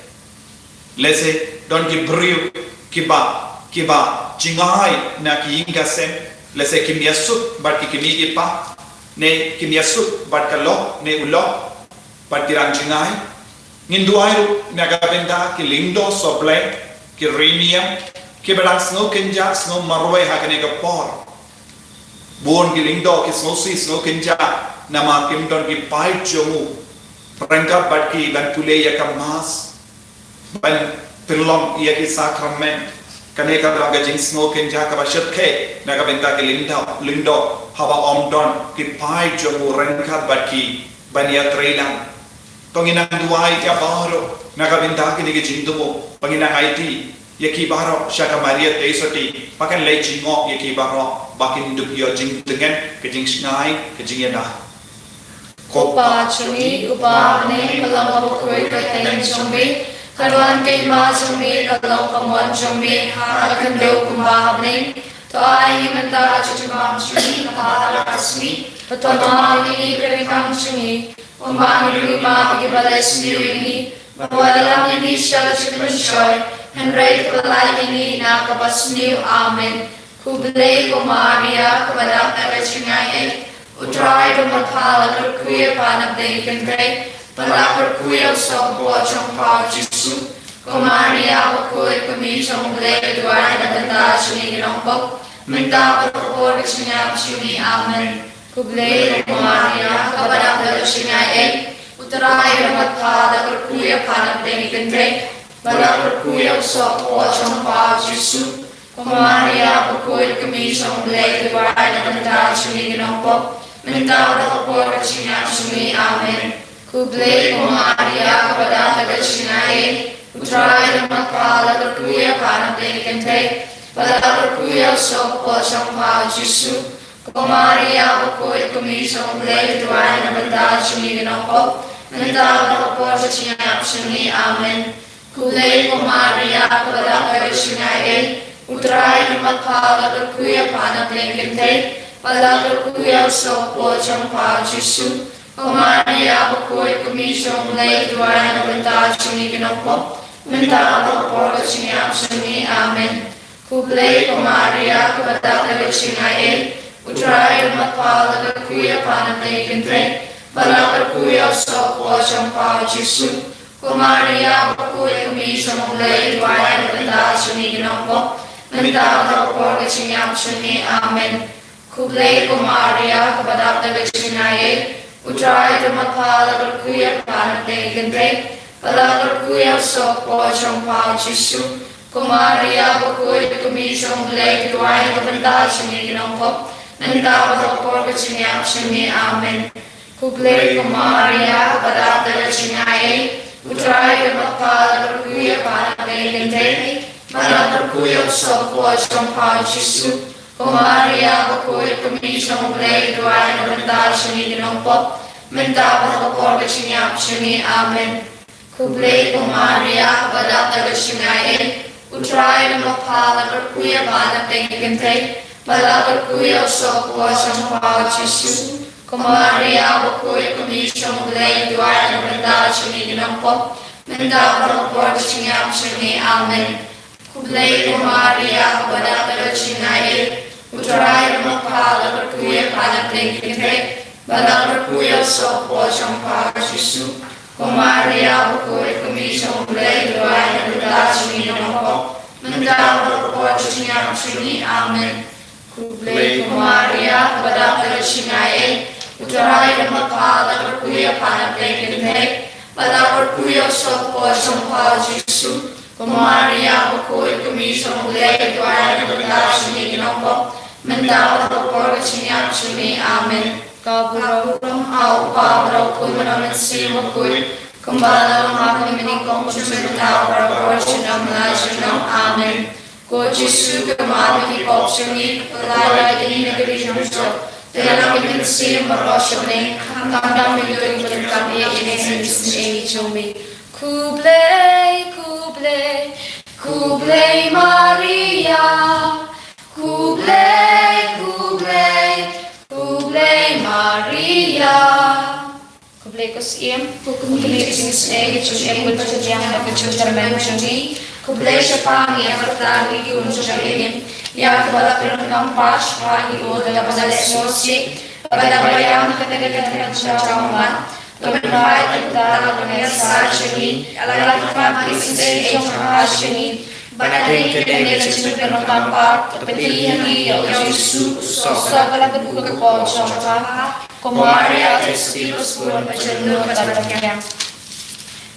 Lehse don ki briew kiba, kiba jngai na ki ïing ki sem, lehse kim ïasuk bad ki kmie ki kpa, ne kim ïasuk bad ka lok ne u lok, bad ki rang jngai. Ngin duwai ruh na ka bynta ki lyngdoh sohblei, ki riewniam, kiba dang sngew kynjah sngew marwei ha kane ka por. Bun ki lyngdoh ki sngewsih sngew kynjah namar kim don ki paid jong u ryngkat bad ki ban pule ïa ka Mass, ban pynlong ïa ki sakramen. Kane ka long ka jingsngew kynjah kaba shyrkhei na ka bynta ki lyngdoh, lyngdoh haba ym don ki paid jong u ryngkat bad ki ban ïatreilang. To ngin nang duwai ïa baroh na ka bynta kine ki jingthmu, ba ngin nang aiti ïa ki baroh sha ka Maria Theisotti, ba kan leit jngoh ïa ki baroh ba kin dup ïoh jingtngen, ka jingshngaiñ, ka jingïada. Ko Pa jong ngi uba ha bneng, ka long ka bakhuid ka kyrteng jong me, ka don ka hima jong me, ka long ka mon jong me ha ka khyndew kumba ha bneng. To ai ngi mynta ka jingpang jong ngi kaba ha ka sngi, bad to map ïa ngi ki riewkhang jong ngi, kumba ngi ruh ngi map ïa kiba leh sniew ïa ngi, bad wat lam ïa ngi sha ka jingpynshoi, hynrei to pyllait ïa ngi na kaba sniew. Amen. Khublei ko Maria, kaba dap da ka jingaiei, U Trai u don bad pha, la kyrkhu ïa pha na pdeng ki kynthei, bad la kyrkhu ïa u soh ka kpoh jong pha u Jisu. Ko Maria bakhuid, ka kmie jong U Blei, to duwai na ka bynta jong ngi ki nongpop, mynta bad ha ka por ka jingïap jong ngi. Amen. Khublei ko Maria, kaba dap da ka jingaiei, U Trai u don bad pha, la kyrkhu ïa pha na pdeng ki kynthei, bad la kyrkhu ïa u soh ka kpoh jong pha u Jisu. Ko Maria bakhuid, ka kmie jong U Blei, to duwai na ka bynta jong ngi ki nongpop, mynta bad ha ka por ka jingïap jong ngi. Amen. Khublei ko Maria, kaba dap da ka jingaiei, U Trai u don bad pha, la kyrkhu ïa pha na pdeng ki kynthei, bad la kyrkhu ïa u soh ka kpoh jong pha u Jisu. Ko Maria bakhuid, ka kmie jong U Blei, to duwai na ka bynta jong ngi ki nongpop, mynta bad ha ka por ka jingïap jong ngi. Amen. Khublei ko Maria, kaba dap da ka jingaiei, U Trai u don bad pha, la kyrkhu ïa pha na pdeng ki kynthei, bad la kyrkhu ïa u soh ka kpoh jong pha u Jisu. Ko Maria bakhuid, ka kmie jong U Blei, to duwai na ka bynta jong ngi ki nongpop, mynta bad ha ka por ka jingïap jong ngi. Amen. Khublei ko Maria, kaba dap da ka jingaiei, U Trai u don bad pha, la kyrkhu ïa pha na pdeng ki kynthei, bad la kyrkhu ïa u soh ka kpoh jong pha u Jisu. Ko Maria bakhuid, ka kmie jong U Blei, to duwai na ka bynta jong ngi ki nongpop, mynta bad ha ka por ka jingïap jong ngi. Amen. Khublei ko Maria, kaba dap da ka jingaiei, U Trai u don bad pha, la kyrkhu ïa pha na pdeng ki kynthei, bad la kyrkhu ïa u soh ka kpoh jong pha u Jisu. Ko Maria bakhuid, ka kmie jong U Blei, to duwai na ka bynta jong ngi ki nongpop, mynta bad ha ka por ka jingïap jong ngi. Amen. Khublei ko Maria, kaba dap da ka jingaiei, U Trai u don bad pha, la kyrkhu ïa pha na pdeng ki kynthei, bad la kyrkhu ïa u soh ka kpoh jong pha u Jisu. Ko Maria bakhuid, ka kmie jong U Blei, to duwai na ka bynta jong ngi ki nongpop, mynta bad ha ka por ka jingïap jong ngi. Amen. Khublei ko Maria, kaba dap da ka jingaiei, U Trai u don bad pha, la kyrkhu ïa pha na pdeng ki kynthei, bad la kyrkhu ïa u soh ka kpoh jong pha u Jisu. Ko Maria bakhuid, ka kmie jong U Blei, to duwai na ka bynta jong ngi ki nongpop, mynta bad ha ka por ka jingïap jong ngi. Amen. Khublei ko Maria, kaba dap da ka jingaiei, U Trai u don bad pha, la kyrkhu ïa pha na pdeng ki kynthei, bad la kyrkhu ïa u soh ka kpoh jong pha u Jisu. Ko Maria bakhuid, ka kmie jong U Blei, to duwai na ka bynta jong ngi ki nongpop, mynta bad ha ka por ka jingïap jong ngi. Amen. Khublei ko Maria, kaba dap da ka jingaiei, U Trai u don bad pha, la kyrkhu ïa pha na pdeng ki kynthei, bad la kyrkhu ïa u soh ka kpoh jong pha u Jisu. Ko Maria bakhuid, ka kmie jong U Blei, to duwai na ka bynta jong ngi ki nongpop, mynta bad ha ka por ka jingïap jong ngi. Amen. Ka burom ha u Kpa bad ha u Khun bad ha u Mynsiem Bakhuid, kumba la long ha ka mynnyngkong, junom mynta, bad ha ka por junom la junom. Amen. Ko Jisu, ka kynmaw na ki pop jong ngi, ka pynlait ïa ngi na ka ri jong jong. Te la ki mynsiem baroh sha bneng, khamtam ïa ki donkam ïa ngi, ïa ngi sngi jong ngi. Khublei, khublei, khublei Maria. Khublei, khublei, khublei Maria. Khublei ko Syiem, khublei ka jingisynei, ka jingim, ka jingïaid, ka jingkyrmen jong ngi. Khublei shaphang ïa ka rta ngi ki khun jong ngi, ïa kaba la pyndonkam pat shaphang ngi, da kaba la leh sngewsih, bad da kaba ïam ha kata ka kynhun jong ngi. Ka pynphai ka rta, ka ngi sa jong ngi, la ka pynphai ka jingisynei jong ka jong ngi. Bad hadien kane ka jingpyndonkam pat, ka pyni ha ngi ïa u Jisu, u soh ba la kynduh ha ka por jong ka. Ko Maria Theisotti, ba sbun ba jyrngam bad ba rkhie.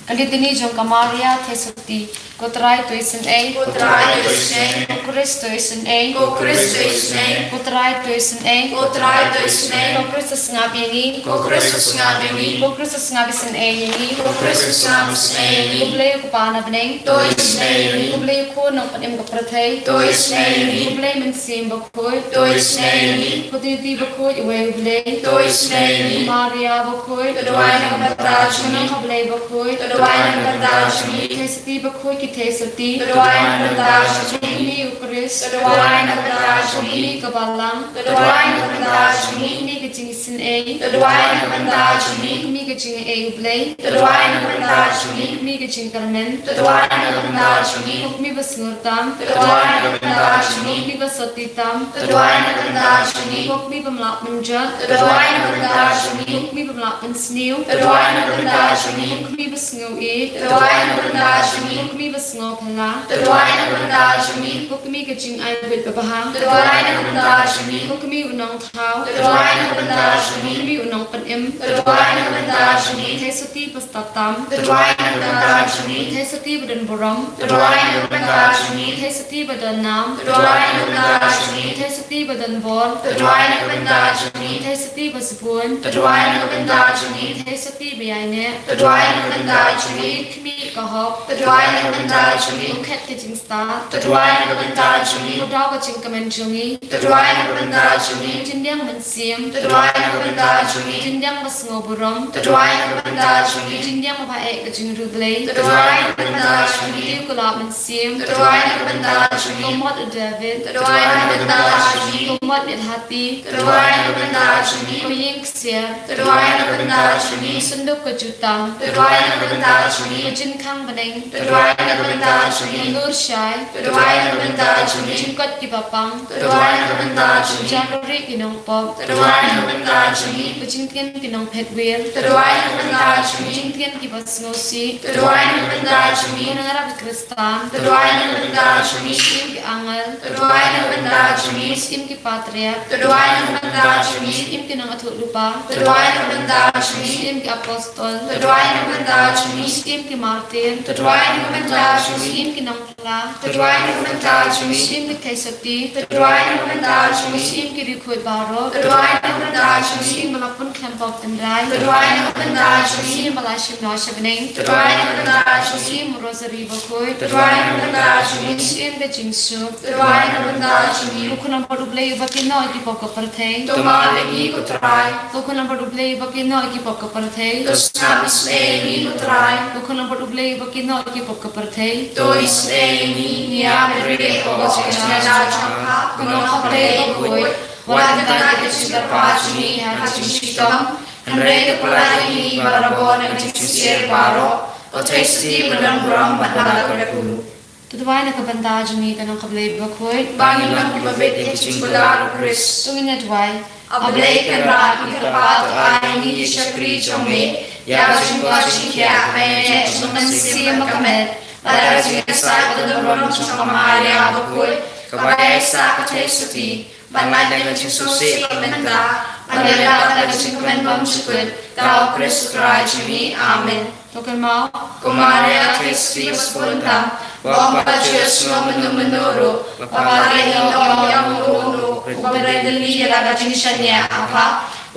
Ka Litani jong ka Maria Theisotti. Ko Trai, to isynei. Ko Trai, to isynei. Ko Khrist, to isynei. Ko Khrist, to isynei. Ko Trai, to isynei. Ko Trai, to isynei. Ko Khrist, sngap ïa ngi. Ko Khrist, sngap ïa ngi. Ko Khrist, sngap isynei ïa ngi. Ko Khrist, sngap isynei ïa ngi. Khublei u Kpa na bneng. To isynei ïa ngi. Khublei u Khun Nongpynim ka pyrthei. To isynei ïa ngi. Khublei Mynsiem Bakhuid. To isynei ïa ngi. Ko Triniti Bakhuid, uwei U Blei. To isynei ïa ngi. Maria Bakhuid. To duwai na ka bynta jong ngi. Nongkha Blei Bakhuid. To duwai na ka bynta jong ngi. Theisotti Bakhuid ki Theisotti. To duwai na ka bynta jong ngi. Kmie u Khrist. To duwai na ka bynta jong ngi. Kmie ka Balang. To duwai na ka bynta jong ngi. Kmie ka jingisynei. To duwai na ka bynta jong ngi. Kmie ka jingaiei U Blei. To duwai na ka bynta jong ngi. Kmie ka jingkyrmen. To duwai na ka bynta jong ngi. Kmie ba sngewtam. To duwai na ka bynta jong ngi. Kmie ba sotti tam. To duwai na ka bynta jong ngi. Kmie bym lah pynjot. To duwai na ka bynta jong ngi. Kmie bym lah pynsniew. To duwai na ka bynta jong ngi. Kmie ba sngew ïeit. To duwai na ka bynta jong ngi. Kmie ba sngew phylla. To duwai na ka bynta jong ngi. Kmie ka jingai beit ba bha. To duwai na ka bynta jong ngi. Kmie u nongthaw. To duwai na ka bynta jong ngi. Kmie u nongpynim. To duwai na ka bynta jong ngi. Theisotti ba stad tam. To duwai na ka bynta jong ngi. Theisotti ba don burom. To duwai na ka bynta jong ngi. Theisotti ba don nam. To duwai na ka bynta jong ngi. Theisotti ba don bor. To duwai na ka bynta jong ngi. Theisotti ba sbun. To duwai na ka bynta jong ngi. Theisotti ba ïaineh. To duwai na ka bynta jong ngi. Kmie ka hok. To duwai na ka bynta jong ngi. Khet ka jingstad. To duwai na ka bynta jong ngi. Kdaw ka jingkmen jong ngi. To duwai na ka bynta jong ngi. Jingdiang mynsiem. To duwai na ka bynta jong ngi. Jingdiang ba sngew burom. To duwai na ka bynta jong ngi. Jingdiang ba eh ka jingriewblei. To duwai na ka bynta jong ngi. Tiew ka la mynsiem. To duwai na ka bynta jong ngi. Ko Mot u David. To duwai na ka bynta jong ngi. Ko Mot miet hati. To duwai na ka bynta jong ngi. Ko Ïing ksiar. To duwai na ka bynta jong ngi. Synduk ka jutang. To duwai na ka bynta jong ngi. Ko jingkhang bneng. To duwai na ka bynta jong ngi. Ko lur shai. To duwai na ka bynta jong ngi. Jingkoit kiba pang. To duwai na ka bynta jong ngi. Jingrieh ki nongpop. To duwai na ka bynta jong ngi. Ko jingtien ki nongphet wir. To duwai na ka bynta jong ngi. Jingtien kiba sngewsih. To duwai na ka bynta jong ngi. Ko nongrep Khristan. To duwai na ka bynta jong ngi. Syiem ki angel. To duwai na ka bynta jong ngi. Syiem ki patriark. To duwai na ka bynta jong ngi. Syiem ki nongathuhlypa. To duwai na ka bynta jong ngi. Syiem ki apostol. To duwai na ka bynta jong ngi. Syiem ki martir. To duwai na ka bynta jong ngi. Syiem ki nongpyllait. To duwai na ka bynta jong ngi. Syiem ki Theisotti. To duwai na ka bynta jong ngi. Syiem ki riewkhuid baroh. To duwai na ka bynta jong ngi. Syiem ba la pun khlem pop tynrai. To duwai na ka bynta jong ngi. Syiem ba la shim noh sha bneng. To duwai na ka bynta jong ngi. Syiem Rosary Bakhuid. To duwai na ka bynta jong ngi. Syiem ka jingsuk. To duwai na ka bynta jong ngi. Ko Khun Nongpynim U Blei uba kynnoh ïa ki pop ka pyrthei. To map ïa ngi ko Trai. Ko Khun Nongpynim U Blei uba kynnoh ïa ki pop ka pyrthei. To sngap isynei ïa ngi ko Trai. Ko Khun Nongpynim U Blei uba kynnoh ïa ki pop ka pyrthei. To isynei ïa ngi. Ngi ïa pyrshah ko jingïada jong ka. Ko Nongkha Blei bakhuid. Wat kyntait ïa ka jingkyrpad jong ngi ha ka jingshitom. Hynrei to pyllait ïa ngi barabor na ka jingshisha baroh. Ko Theisotti ba don burom bad ba la kyrkhu. To duwai na ka bynta jong ngi ko Nongkha Blei bakhuid. Ba ngin long kiba bit ïa ka jingkular u Khrist. To ngin ïa duwai. A Blei Kynrad, ngi kyrpad to ai ïa ngi ki shakri jong me, ïa ka jingkoit jingkhiah, ka ïaineh jong ka mynsiem bad ka met, bad ïa ka jingïasaid badonburom jong ka Maria bakhuid, kaba ïaisah ka Theisotti, ban lait da ka jingsngewsih ba mynta, ban ïada da ka jingkmen bymjukut, da u Khrist u Trai jong ngi. Amen. To kynmaw. Ko Maria Theisotti ba sbun tam, ba ym pat ju ïohsngew mynno mynno ruh, ba ka la ïoh ïa uno uno uba rai tylli ïa la ka jingshaniah, haba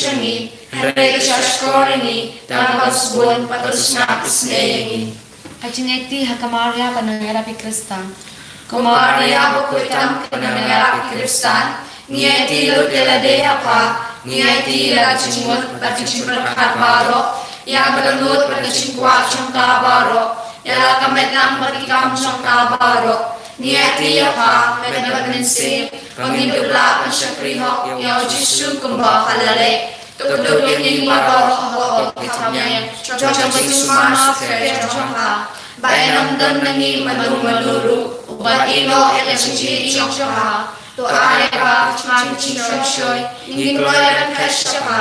jong ngi, hynrei to shahshkor ïa ngi da kaba sbun bad to sngap isynei ïa ngi. Ka jingïaid ha ka Maria ban nang ïarap ïa ki khristan. Ko Maria bakhuid tam, ka nang ïarap ïa ki khristan, ngi aiti lut ïa lade ha pha, ngi aiti ïa la ka jingmut bad ka jingpyrkhat baroh, ïa ka dohnud bad ka jingkwah jong ka baroh, ïa la ka met lang bad ki kam jong ka baroh. Ngi aiti ïa pha, met bad mynsiem, ba ngin dup lah ban shakri hok ïa U Jisu kumba u la leh. To dup ïa ngi baroh ha ka hok ka thapniang jong ka jingsumar sukher jong pha, ba yn ym don na ngi mano mano ruh uba ïehnoh ïa ka jingïeit jong pha. To ai ba ha ka jingshongshoi ngin kloi ban phet sha pha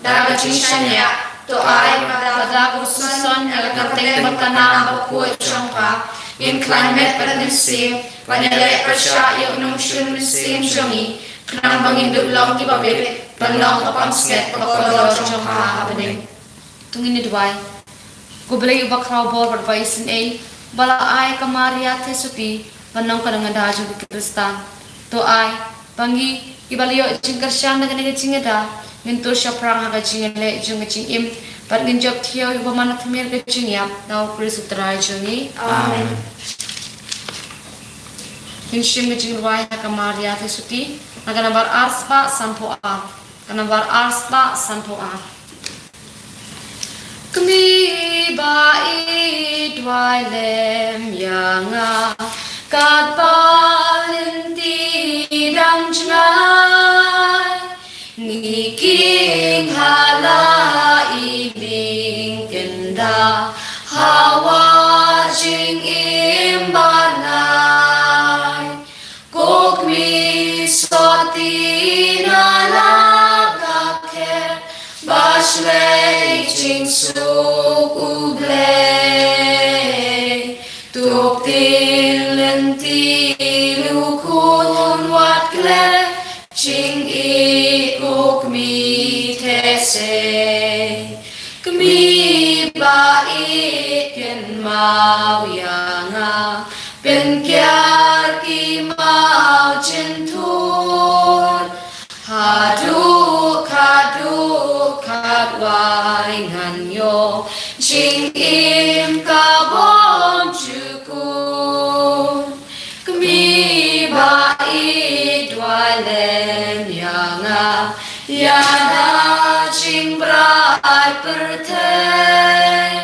da ka jingshaniah. To ai ba da ka jingson ïa ka kyrteng bakana bakhuid jong pha, ngin khlaiñ met bad mynsiem ban ïaleh pyrshah ïa u nongshun mynsiem jong ngi, khnang ba ngin dup long kiba bit ban long ka pansngiat ka kordor jong pha ha bneng. To ngin ïa duwai. Ko Blei uba khraw bor bad uba isynei, uba la ai ka Maria Theisotti ban long ka nongïada jong ki khristan, to ai ba ngi kiba la ïoh jingkyrshan da kane ka jingïada ngin tur shaphrang ha ka jingïaleh jong ka jingim, bad ngin jop thiaw ïa u bymman thmer ka jingïap na U Khrist U Trai jong ngi. Amen. Ngin shim ka jingrwai ha ka Maria Theisotti na ka nambar arspah sanphew ar. Ka nambar arspah sanphew ar. Kmie ba ïeit, duwai lem ïa nga katba lynti dang jngai. Ngi king ha la i lyngkynda ha wah jingim ba nai. Ko Kmie Sotti na la ka kher ba shlei jingsuk U Blei. Tup tien lynti lukun wat klet jingïeit, ko Kmie theh sei. Kmie ba ïeit, kynmaw ïa nga, pynkiar ki maw jynthut. Haduh katduh katwai ngan ïoh jingim ka bym jukut. Kmie ba ïeit, duwai lem ïa nga, ïada jingbrah pyrthei.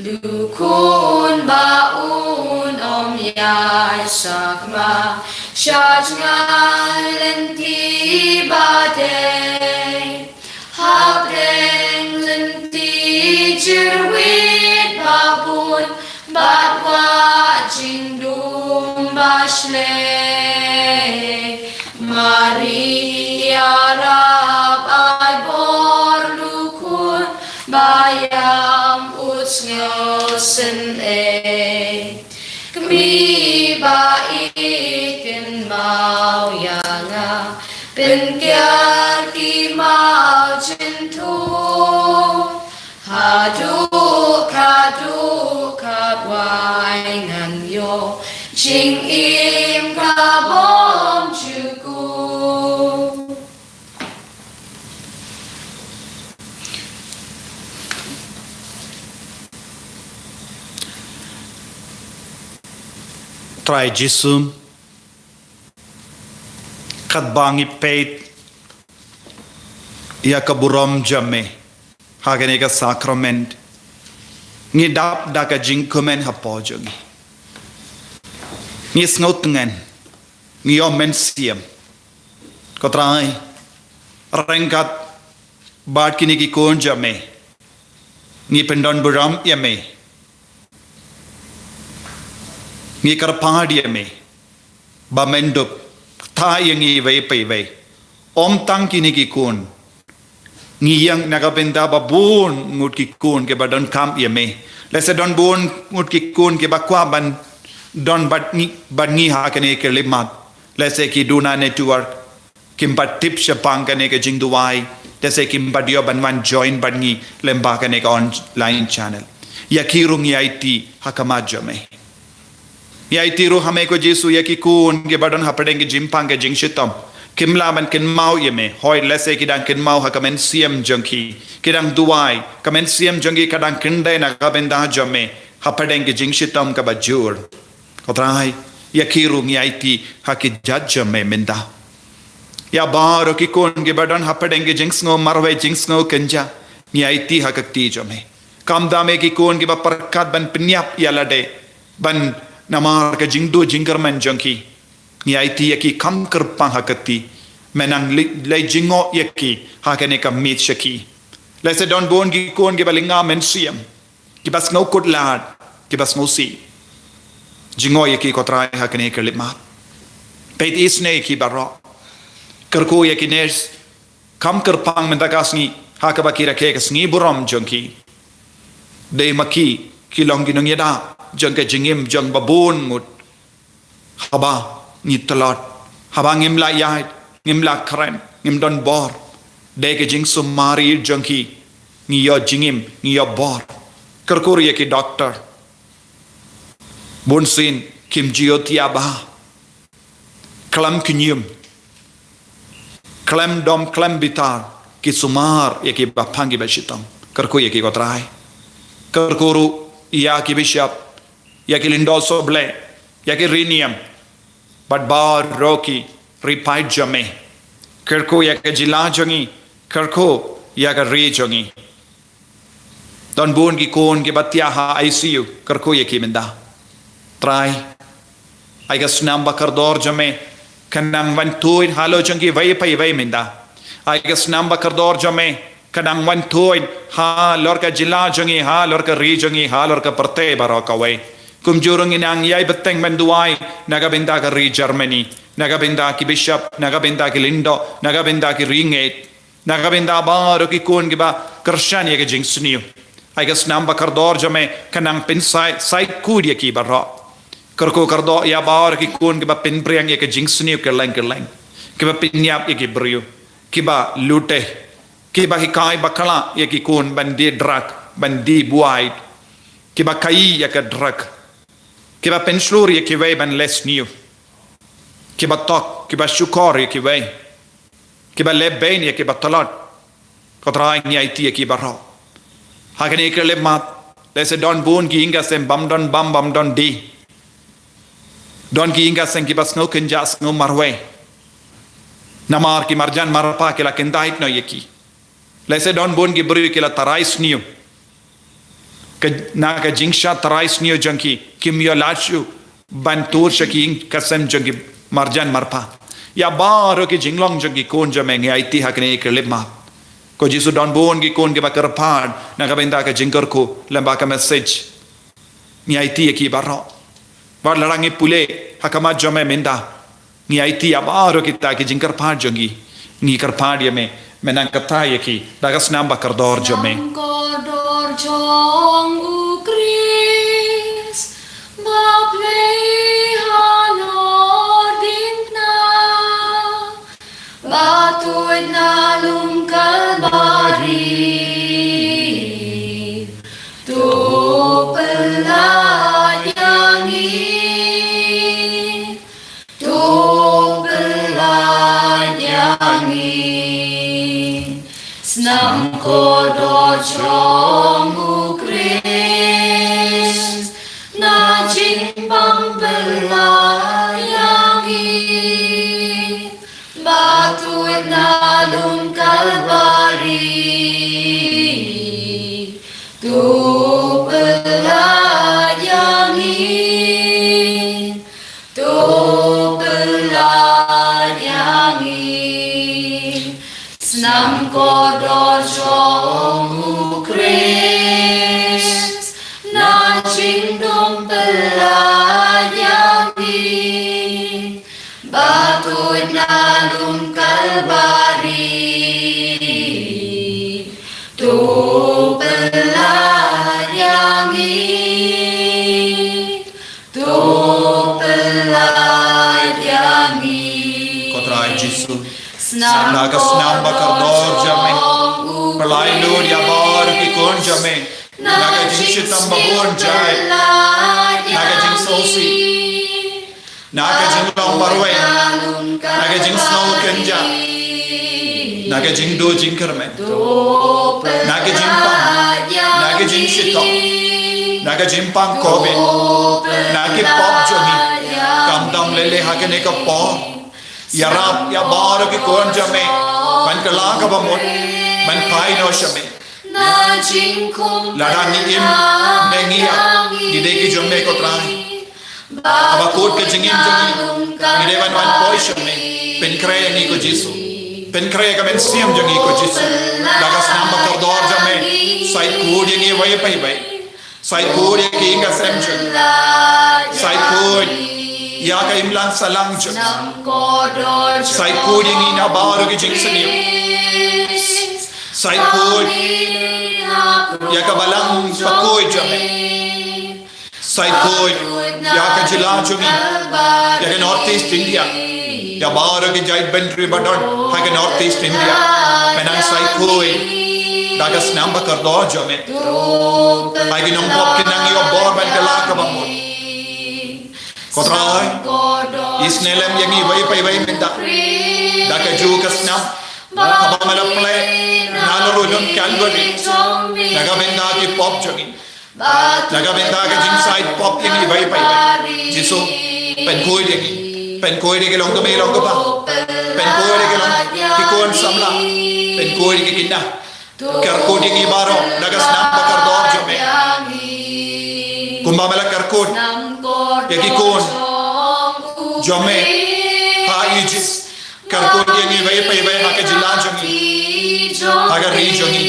Lukun ba un ym ïai sakma sha jngai lynti ba dei. Hapdeng lynti jyrwit ba bun bad wah jingdum ba shlei. Maria, rap ai bor, lukun ba ïam, ut sngewsynei. Kmie ba ïeit, kynmaw ïa nga, pynkiar ki maw jynthut. Haduh katduh katwai ngan ïoh jingim ka bym jukut. Trai Jisu, katba ngi peit ïa ka burom jong me ha kane ka sakrament, ngi dap da ka jingkmen hapoh jong ngi. Ngi sngewtngen, ngi ïoh mynsiem. Ko Trai, ryngkat bad kine ki khun jong me, ngi pyndonburom ïa me. Ngi kyrpad ïa me ba men dup kta ïa ngi iwei pa iwei. Ym tang kine ki khun, ngi ïeng na ka bynta ba bun ngut ki khun kiba donkam ïa me. Lehse don bun ngut ki khun kiba kwah ban don bad ngi, bad ngi ha kane ka khyllipmat. Lehse ki duna network, kim pat tip shaphang kane ka jingduwai, lehse kim pat ïoh ban wan join bad ngi lyngba kane ka online channel. Ïa ki ruh ngi aiti ha khmat jong me. Ngi aiti ruh ha me ko Jisu ïa ki khun kiba don hapdeng ki jingpang ki jingshitom. Kim lah ban kynmaw ïa me, hooid lehse ki dang kynmaw ha ka mynsiem jong ki. Ki dang duwai, ka mynsiem jong ki ka dang kyndai na ka bynta jong me hapdeng ki jingshitom kaba jur. Ko Trai, ïa ki ruh ngi aiti ha ki jait jong me mynta. Ïa baroh ki khun kiba don hapdeng ki jingsngew marwei, jingsngew kynja, ngi aiti ha ka kti jong me. Kam dam ïa ki khun kiba pyrkhat ban pynïap ïa lade, ban namar ka jingduh jingkyrmen jong ki. Ngi aiti ïa ki kham kyrpang ha ka kti. Me nang leit, leit jngoh ïa ki ha kane ka miet sha ki. Lehse don bun ki khun kiba lynga mynsiem, kiba sngewkhuslai, kiba sngewsih. Jngoh ïa ki ko Trai ha kane ka khyllipmat. Peit isynei ïa ki baroh. Kyrkhu ïa ki nurse, kham kyrpang mynta ka sngi ha kaba ki rakhe ka sngi burom jong ki. Dei ma ki, ki long ki nongïada jong ka jingim jong babun ngut. Haba ngi tlot, haba ngim lah ïaid, ngim lah kren, ngim don bor, dei ka jingsumar jong ki, ngi ïoh jingim, ngi ïoh bor. Kyrkhu ïa ki doktor. Bunsien kim ju ïohthiah bha. Khlem kñium, khlem dom, khlem bitar, ki sumar ïa kiba pang kiba shitom. Kyrkhu ïa ki ko Trai. Kyrkhu ruh ïa ki bishop, ïa ki lyngdoh sohblei, ïa ki riewniam, bad baroh ki riewpaid jong me. Kyrkhu ïa ka jylla jong ngi, kyrkhu ïa ka ri jong ngi. Don bun ki khun kiba thiah ha I C U, kyrkhu ïa ki mynta. Trai, ai ka snam ba kordor jong me kan nang wan tuid halor jong kiwei pa iwei mynta. Ai ka snam ba kordor jong me kan nang wan tuid halor ka jylla jong ngi, halor ka ri jong ngi, halor ka pyrthei baroh kawei. Kumjuh ruh ngi nang ïai bteng ban duwai na ka bynta ka ri Germany, na ka bynta ki bishop, na ka bynta ki lyngdoh, na ka bynta ki riewngeit, na ka bynta baroh ki khun kiba kyrshan ïa ka jingsniew. Ai ka snam ba kordor jong me kan nang pynsaid, said khuid ïa ki baroh. Kyrkhu kyrdoh ïa baroh ki khun kiba pynpriang ïa ka jingsniew kylleng kylleng. Kiba pynïap ïa ki briew, kiba lute, kiba hikai bakla ïa ki khun ban die drug, ban die buaid, kiba khaïi ïa ka drug, kiba pynshlur ïa kiwei ban leh sniew, kiba tok, kiba shukor ïa kiwei, kiba leh bein ïa kiba tlot. Ko Trai, ngi aiti ïa ki baroh. Ha kane ka khyllipmat, lehse don bun ki ïing ki sem bym don bam, bym don die. Don ki ïing ki sem kiba sngew kynja, sngew marwei. Namar ki marjan marpa ki la kyndait noh ïa ki. Lehse don bun ki briew ki la tharai sniew. Ka, na ka jingshah tharai sniew jong ki, kim ïoh lad shuh ban tur sha ki ïing ki sem jong ki marjan marpa. Ïa baroh ki jinglong jong ki khun jong me ngi aiti ha kane ka khyllipmat. Ko Jisu, don bun ki khun kiba kyrpad na ka bynta ka jingkyrkhu lyngba ka message. Ngi aiti ïa ki baroh. Wat la ngi pule ha khmat jong me mynta, ngi aiti ïa baroh kita ki jingkyrpad jong ki. Ngi kyrpad ïa me, me nang kata ïa ki da ka snam ba kordor jong me. Snam kordor jong U Khrist ba plie halor ding tnat, ba tuid na lum Kalbari. To pyllait ïa ngi, to pyllait ïa ngi. Snam kordor jong U Khrist, na jingpang pyllait ïa ngi, ba tuid na lum Kalbari. To pyllait ïa ngi, to pyllait ïa ngi. Snam kordor jong U Khrist, na jingdum pyllait ïa ngi, ba tuid na lum Kalbari. To pyllait ïa ngi, to pyllait ïa ngi. Na ka snam ba kordor jong me, pynlait lut ïa baroh ki khun jong me na ka jingshitom ba bun jait, na ka jingsngewsih, na ka jinglong marwei, na ka jingsngew kynjah, na ka jingduh jingkyrmen, na ka jingpang, na ka jingshitom, na ka jingpang covid, na ki pop jong ngi. Khamtam lei lei ha kane ka por, ïarap ïa baroh ki khun jong me ban kylla kaba mut ban phai noh sha me. Lada ngi im ne ngi ïap, ngi dei ki jong me, ko Trai. Haba kut ka jingim jong ngi, ngi dei ban wan poi sha me. Pynkhreh ïa ngi, ko Jisu. Pynkhreh ïa ka mynsiem jong ngi, ko Jisu. Da ka snam ba kordor jong me, sa kut ïa ngi iwei pa iwei. Sa kut ïa ki ïing ki sem jong ngi. Sa kut ïa ka imlang sahlang jong ngi. Sa kut ïa ngi na baroh ki jingsniew. Sa kut ïa ka balang bakhuid jong me. Sa kut ïa ka jylla jong ngi, ïa ka North East India, ïa baroh ki jaitbynriew ba don ha ka North East India. Mynta sa kut da ka snam ba kordor jong me. Ai ki nongpop kin nang ïoh bor ban kylla kaba mut. Ko Trai, isynei lem ïa ngi iwei pa iwei mynta. Da kajuh ka snam kaba me la pynlait na la ruh lum Calvary, na ka bynta ki pop jong ngi, na ka bynta ka jingshait pop ïa ngi iwei pa iwei. Jisu, pynkhuid ïa ngi. Pynkhuid ïa ki longkmie longkpa. Pynkhuid ïa ki long, ki khun samla. Pynkhuid ïa ki khynnah. Kyrkhu ïa ngi baroh da ka snam ba kordor jong me, kumba me la kyrkhu ïa ki khun jong me ha Egypt. Kyrkhu ïa ngi iwei pa iwei ha ka jylla jong ngi, ha ka ri jong ngi,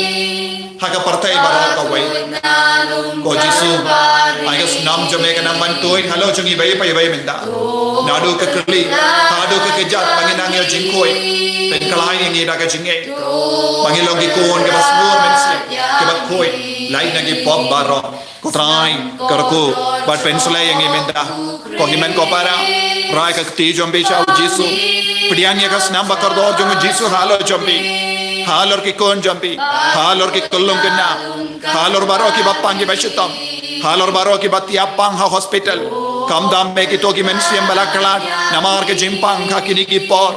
ha ka pyrthei baroh kawei. Ko Jisu, ai ka snam jong me kan nang ban tuid halor jong ngi iwei pa iwei mynta. Naduh ka kali haduh ka kjat ba ngin nang ïoh jingkhuid, pynkylla ïa ngi da ka jingngeit ba ngin long ki khun kiba shlur mynsiem, kiba khuid lait na ki pop baroh. Ko Trai, kyrkhu bad pynsleh ïa ngi mynta. Ko hynmen ko para, rai ka kti jong phi sha u Jisu. Pdiang ïa ka snam ba kordor jong u Jisu halor jong phi, halor ki khun jong phi, halor ki khyllung khynnah, halor baroh kiba pang kiba shitom, halor baroh kiba thiah pang ha hospital. Khamtam me kito ki mynsiem ba la khlad namar ka jingpang ha kine ki por.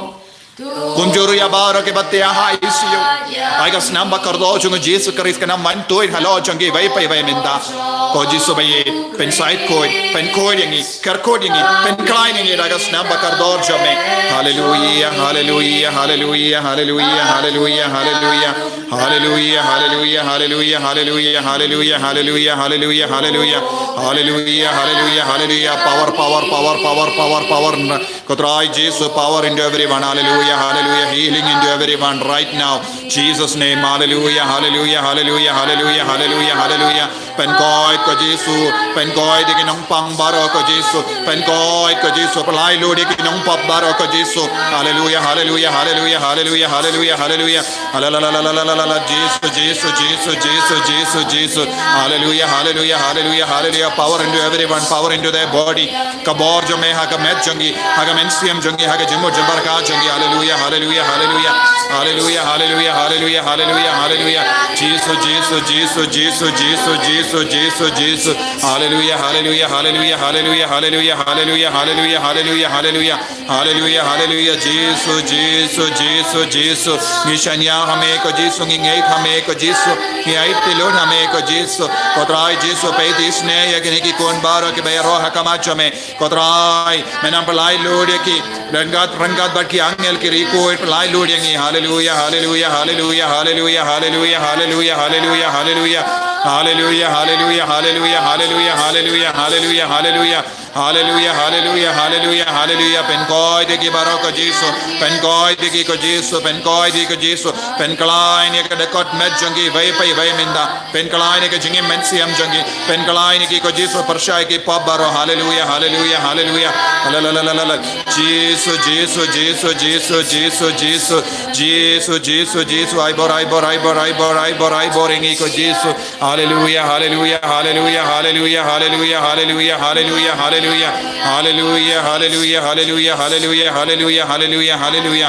Kumjuh ruh ïa baroh kiba thiah ha I C U. Ai ka snam ba kordor jong u Jisu Khrist kan nang ban tuid halor jong ngi iwei pa iwei mynta. Ko Jisu ba ïeit, pynshait khuid, pynkhuid ïa ngi, kyrkhu ïa ngi, pynkylla ïa ngi da ka snam ba kordor jong me. Haleluia, haleluia, haleluia, haleluia, haleluia, haleluia. Haleluia, haleluia, haleluia, haleluia, haleluia, haleluia, haleluia, haleluia. Haleluia, haleluia, haleluia. Power, power, power, power, power, power. Ko Trai Jisu, power into everyone. Haleluia, haleluia. Healing into everyone right now. Jesus name. Haleluia, haleluia, haleluia, haleluia, haleluia, haleluia. Pynkhuid ko Jisu, pynkhuid ïa ki nongpang baroh ko Jisu, pynkhuid ko Jisu, pynlait lut ïa ki nongpop baroh ko Jisu. Haleluia, haleluia, haleluia, haleluia, haleluia, haleluia. Haleluia, haleluia, haleluia, Jisu, Jisu, Jisu, Jisu, Jisu. Haleluia, haleluia, haleluia, haleluia. Power into everyone, power into their body. Ka bor jong me ha ka met jong ngi, ha ka mynsiem jong ngi, ha ka jingmut jingpyrkhat jong ngi. Haleluia, haleluia, haleluia. Haleluia, haleluia, haleluia, haleluia, haleluia. Jisu, Jisu, Jisu, Jisu, Jisu, Jisu, Jisu, Jisu. Haleluia, haleluia, haleluia, haleluia, haleluia, haleluia, haleluia, haleluia, haleluia. Haleluia, haleluia, Jisu, Jisu, Jisu, Jisu. Ngi shaniah ha me ko Jisu, ngi ngeit ha me ko Jisu. Ngi aiti lut ha me ko Jisu. Ko Trai Jisu, peit isynei ïa kine ki khun baroh kiba ïaroh ha khmat jong me. Ko Trai, me nang pynlait lut ïa ki. Ryngkat, ryngkat bad ki angel ki riewkhuid, pynlait lut ïa ngi. Haleluia, haleluia, haleluia, haleluia, haleluia, haleluia, haleluia, haleluia. Haleluia, haleluia, haleluia, haleluia, haleluia, haleluia, haleluia. Haleluia, haleluia, haleluia, haleluia. Pynkhuid ïa ki baroh ko Jisu. Pynkhuid ïa ki ko Jisu. Pynkhuid ïa ki ko Jisu. Pynkhlaiñ ïa ka dkhot met jong ki iwei pa iwei mynta. Pynkhlaiñ ïa ka jingim mynsiem jong ki. Pynkhlaiñ ïa ki ko Jisu, pyrshah ïa ki pop baroh. Haleluia, haleluia, haleluia. Haleluia. Jisu, Jisu, Jisu, Jisu, Jisu, Jisu. Jisu, Jisu, Jisu. Ai bor, ai bor, ai bor, ai bor, ai bor, ai bor ïa ngi ko Jisu. Haleluia, haleluia, haleluia, haleluia, haleluia, haleluia, haleluia, haleluia. Haleluia, haleluia, haleluia, haleluia, haleluia, haleluia, haleluia.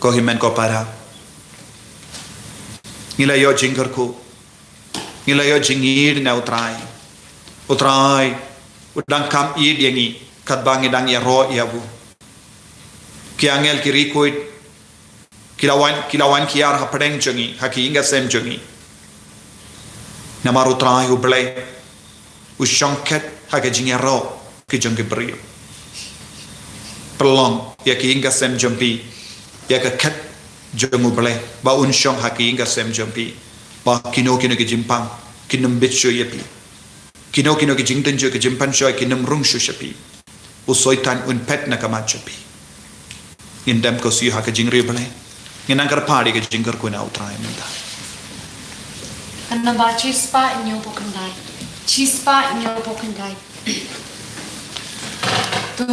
Ko hynmen ko para, ngi la ïoh jingkyrkhu, ngi la ïoh jingïeit na U Trai. U Trai u dang kam ïeit ïa ngi katba ngi dang ïaroh ïa u. Ki angel ki riewkhuid ki la wan, ki la wan kiar hapdeng jong ngi, ha ki ïing ki sem jong ngi. Namar U Trai U Blei u shong khet ha ka jingïaroh ki jong ki briew. Pynlong ïa ki ïing ki sem jong phi ïa ka khet jong U Blei, ba un shong ha ki ïing ki sem jong phi, ba kino kino ki jingpang kin ym bit shuh ïa phi. Kino kino ki jingtynjuh ki jingpynshoi kin ym rung shuh sha phi. U Soitan un phet na ka mat jong phi. Ngin dem ko siew ha ka jingriewblei. Ngin nang kyrpad ïa ka jingkyrkhu na U Trai mynta. Ka namba shispah hynñiewphew khyndai. Shispah hynñiewphew khyndai. To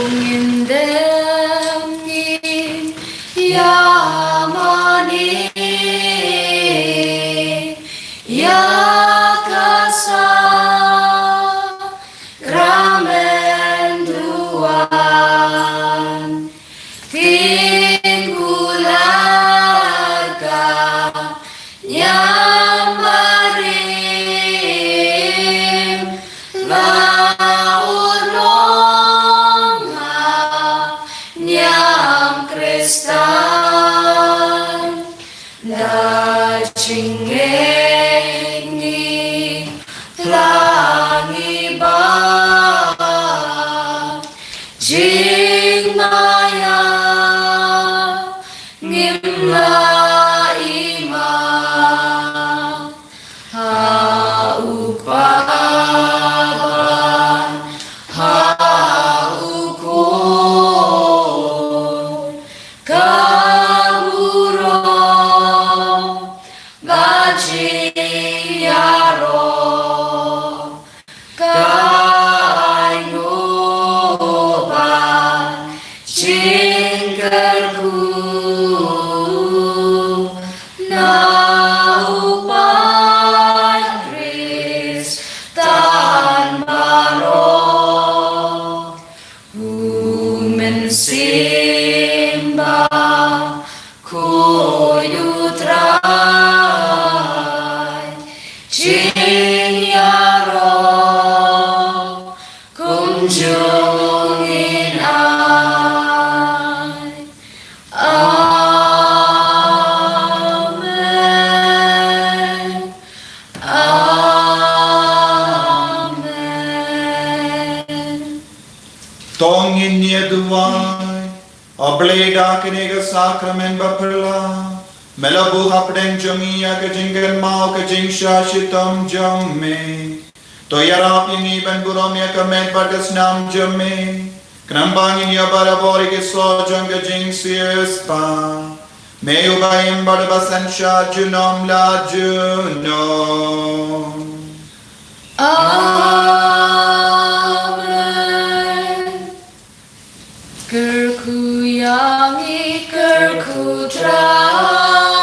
ngin dem ngin ïa mane ïa ka sa kramen duwan. Tin kular ka niam barim la urlong ha niam Khristan. Da jingngeit ngi la ngi ba jingmaïa ngim la i ma. Ha u Kpa bad ha u Khun ka burom bad jingïaroh, ka ainguh bad jingkyrkhu na u paid Khristan baroh. U Mynsiem Bakhuid U Trai, jingïaroh kumjuh ngin ai. Amen. Amen. To ngin ïa duwai. A Blei, da kane ka sakramen baphylla, me la buh hapdeng jong ngi ïa ka jingkynmaw ka jingshah shitom jong me. To ïarap ïa ngi ban burom ïa ka met bad ka snam jong me, khnang ba ngin ïoh barabor ïa ki soh jong ka jingsiewspah. Me uba im bad uba synshar junom la junom. Amen. Kyrkhu ïa ngi, kyrkhu Trai.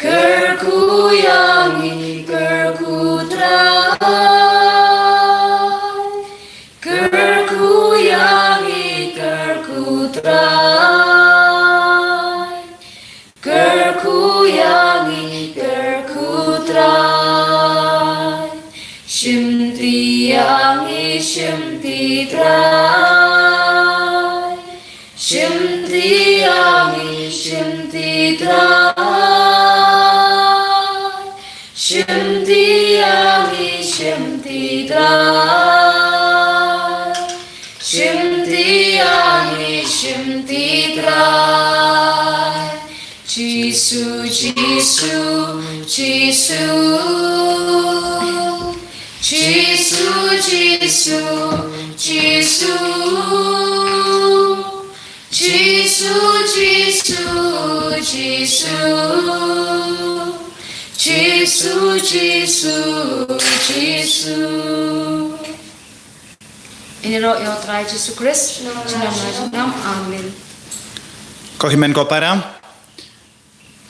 Kyrkhu ïa ngi, kyrkhu Trai. Kyrkhu ïa ngi, kyrkhu Trai. Kyrkhu ïa ngi, kyrkhu Trai. Shimti ïa ngi, shimti Trai. Shimti ïa ngi, shimti Trai. Shimti ïa ngi, shimti Trai. Shimti ïa ngi, shimti Trai. Jisu, Jisu, Jisu. Jisu, Jisu, Jisu. Jisu, Jisu, Jisu. Jisu, Jisu, Jisu. Ini roh yo Trai Jisu Khrist. Amen. Ko hynmen ko para,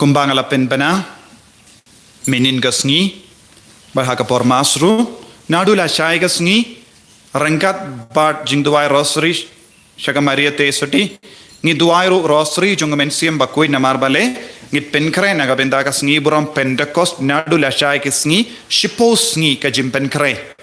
kumba nga la pynbna mynhynnin ka sngi, bad ha ka por Mass ruh, naduh lashai ka sngi, ryngkat bad jingduwai Rosary sha ka Maria Theisotti, ngi duwai ruh Rosary jong u Mynsiem Bakhuid namar balei, ngi pynkhreh na ka bynta ka sngi burom Pentecost, naduh lashai ka sngi, shiphew sngi ka jingpynkhreh.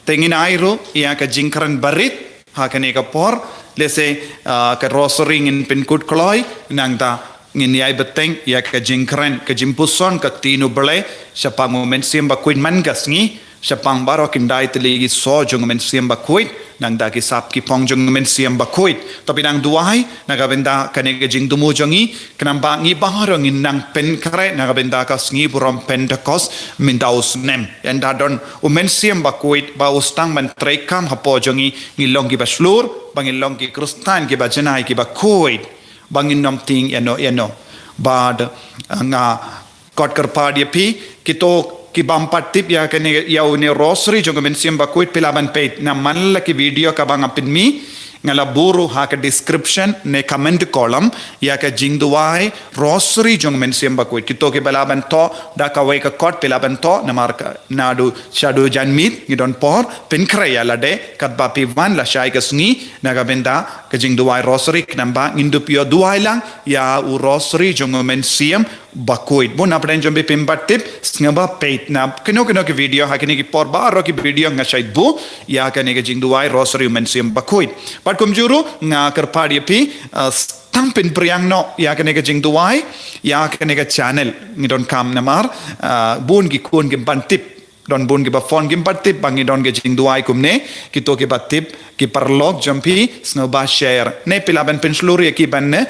Te ngin ai ruh ïa ka jingkren barit ha kane ka por, lehse, ah, ka Rosary ngin pynkut kloi, nangta ngin ïai bteng ïa ka jingkren, ka jingpuson ka ktien U Blei shaphang u Mynsiem Bakhuid man ka sngi, shaphang baroh ki kyndai tylli ki soh jong u Mynsiem Bakhuid, nangta ki sap ki phong jong u Mynsiem Bakhuid. To phi nang duwai na ka bynta kane ka jingthmu jong ngi, khnang ba ngi baroh ngin nang pynkhreh na ka bynta ka sngi burom Pentecost mynta u snem. Ynda don u Mynsiem Bakhuid ba u sdang ban treikam hapoh jong ngi, ngi long kiba shlur, ba ngi long ki Khristan kiba janai kiba khuid, ba ngin nym tieng ïano ïano. Bad, ah, nga kot kyrpad ïa phi, kito ki bym pat tip ïa kane, ïa une u Rosary jong u Mynsiem Bakhuid, phi lah ban peit na man la ki video kaba nga pynmih, nga la buh ruh ha ka description ne comment column, ïa ka jingduwai Rosary jong u Mynsiem Bakhuid. Kito kiba lah ban thoh da kawei ka kot, phi lah ban thoh, namar ka naduh shaduh janmiet ngi don por pynkhreh ïa lade, katba phi wan lashai ka sngi na ka bynta ka jingduwai Rosary, khnang ba ngin dup ïoh duwai lang ïa u Rosary jong u Mynsiem Bakhuid. Bun na pdeng jong phi phim pat tip, sngewbha peit na kino kino ki video, ha kine ki por baroh ki video nga shait buh ïa kane ka jingduwai Rosary u Mynsiem Bakhuid. Bad kumjuh ruh nga kyrpad ïa phi, ah, tang pynpriang noh ïa kane ka jingduwai, ïa kane ka channel, ngi donkam namar, ah, bun ki khun kim pat tip. Don bun kiba phone kim pat tip ba ngi don ka jingduwai kumne, kito kiba tip, ki paralok jong phi, sngewbha share. Ne phi lah ban pynshlur ïa ki ban, eh,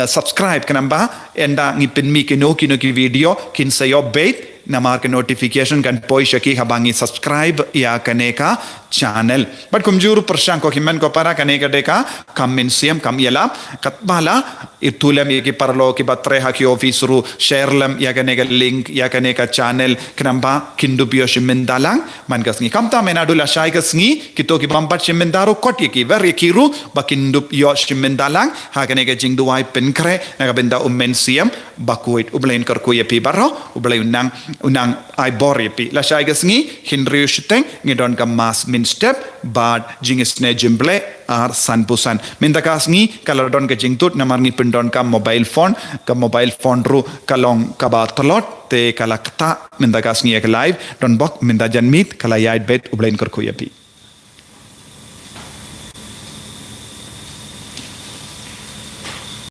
subscribe, khnang ba ynda ngi pynmih kino kino ki video, kin sa ïoh beit, namar ka notification kan poi sha ki haba ngi subscribe ïa kane ka channel. Bad kumjuh ruh pyrshang ko hynmen ko para, kane ka dei ka kam mynsiem, kam ïalap, katba la ithuh lem ïa ki paralok kiba trei ha ki office ruh, share lem ïa kane ka link, ïa kane ka channel, khnang ba kin dup ïoh shim bynta lang man ka sngi. Khamtam naduh lashai ka sngi, kito ki bym pat shim bynta ruh, kot ïa ki, wer ïa ki ruh ba kin dup ïoh shim bynta lang ha kane ka jingduwai pynkhreh na ka bynta u Mynsiem Bakhuid. U Blei un kyrkhu ïa phi baroh, U Blei un nang, un nang ai bor ïa phi. Lashai ka sngi, hynriew shiteng, ngi don ka Mass mynstep bad jingisynei jingblei ar sanphew san. Mynta ka sngi ka la don ka jingtut namar ngi pyndonkam mobile phone, ka mobile phone ruh ka long kaba tlot, te ka la ktah mynta ka sngi ïa ka live. Donbok mynta janmiet ka la ïaid beit. U Blei un kyrkhu ïa phi.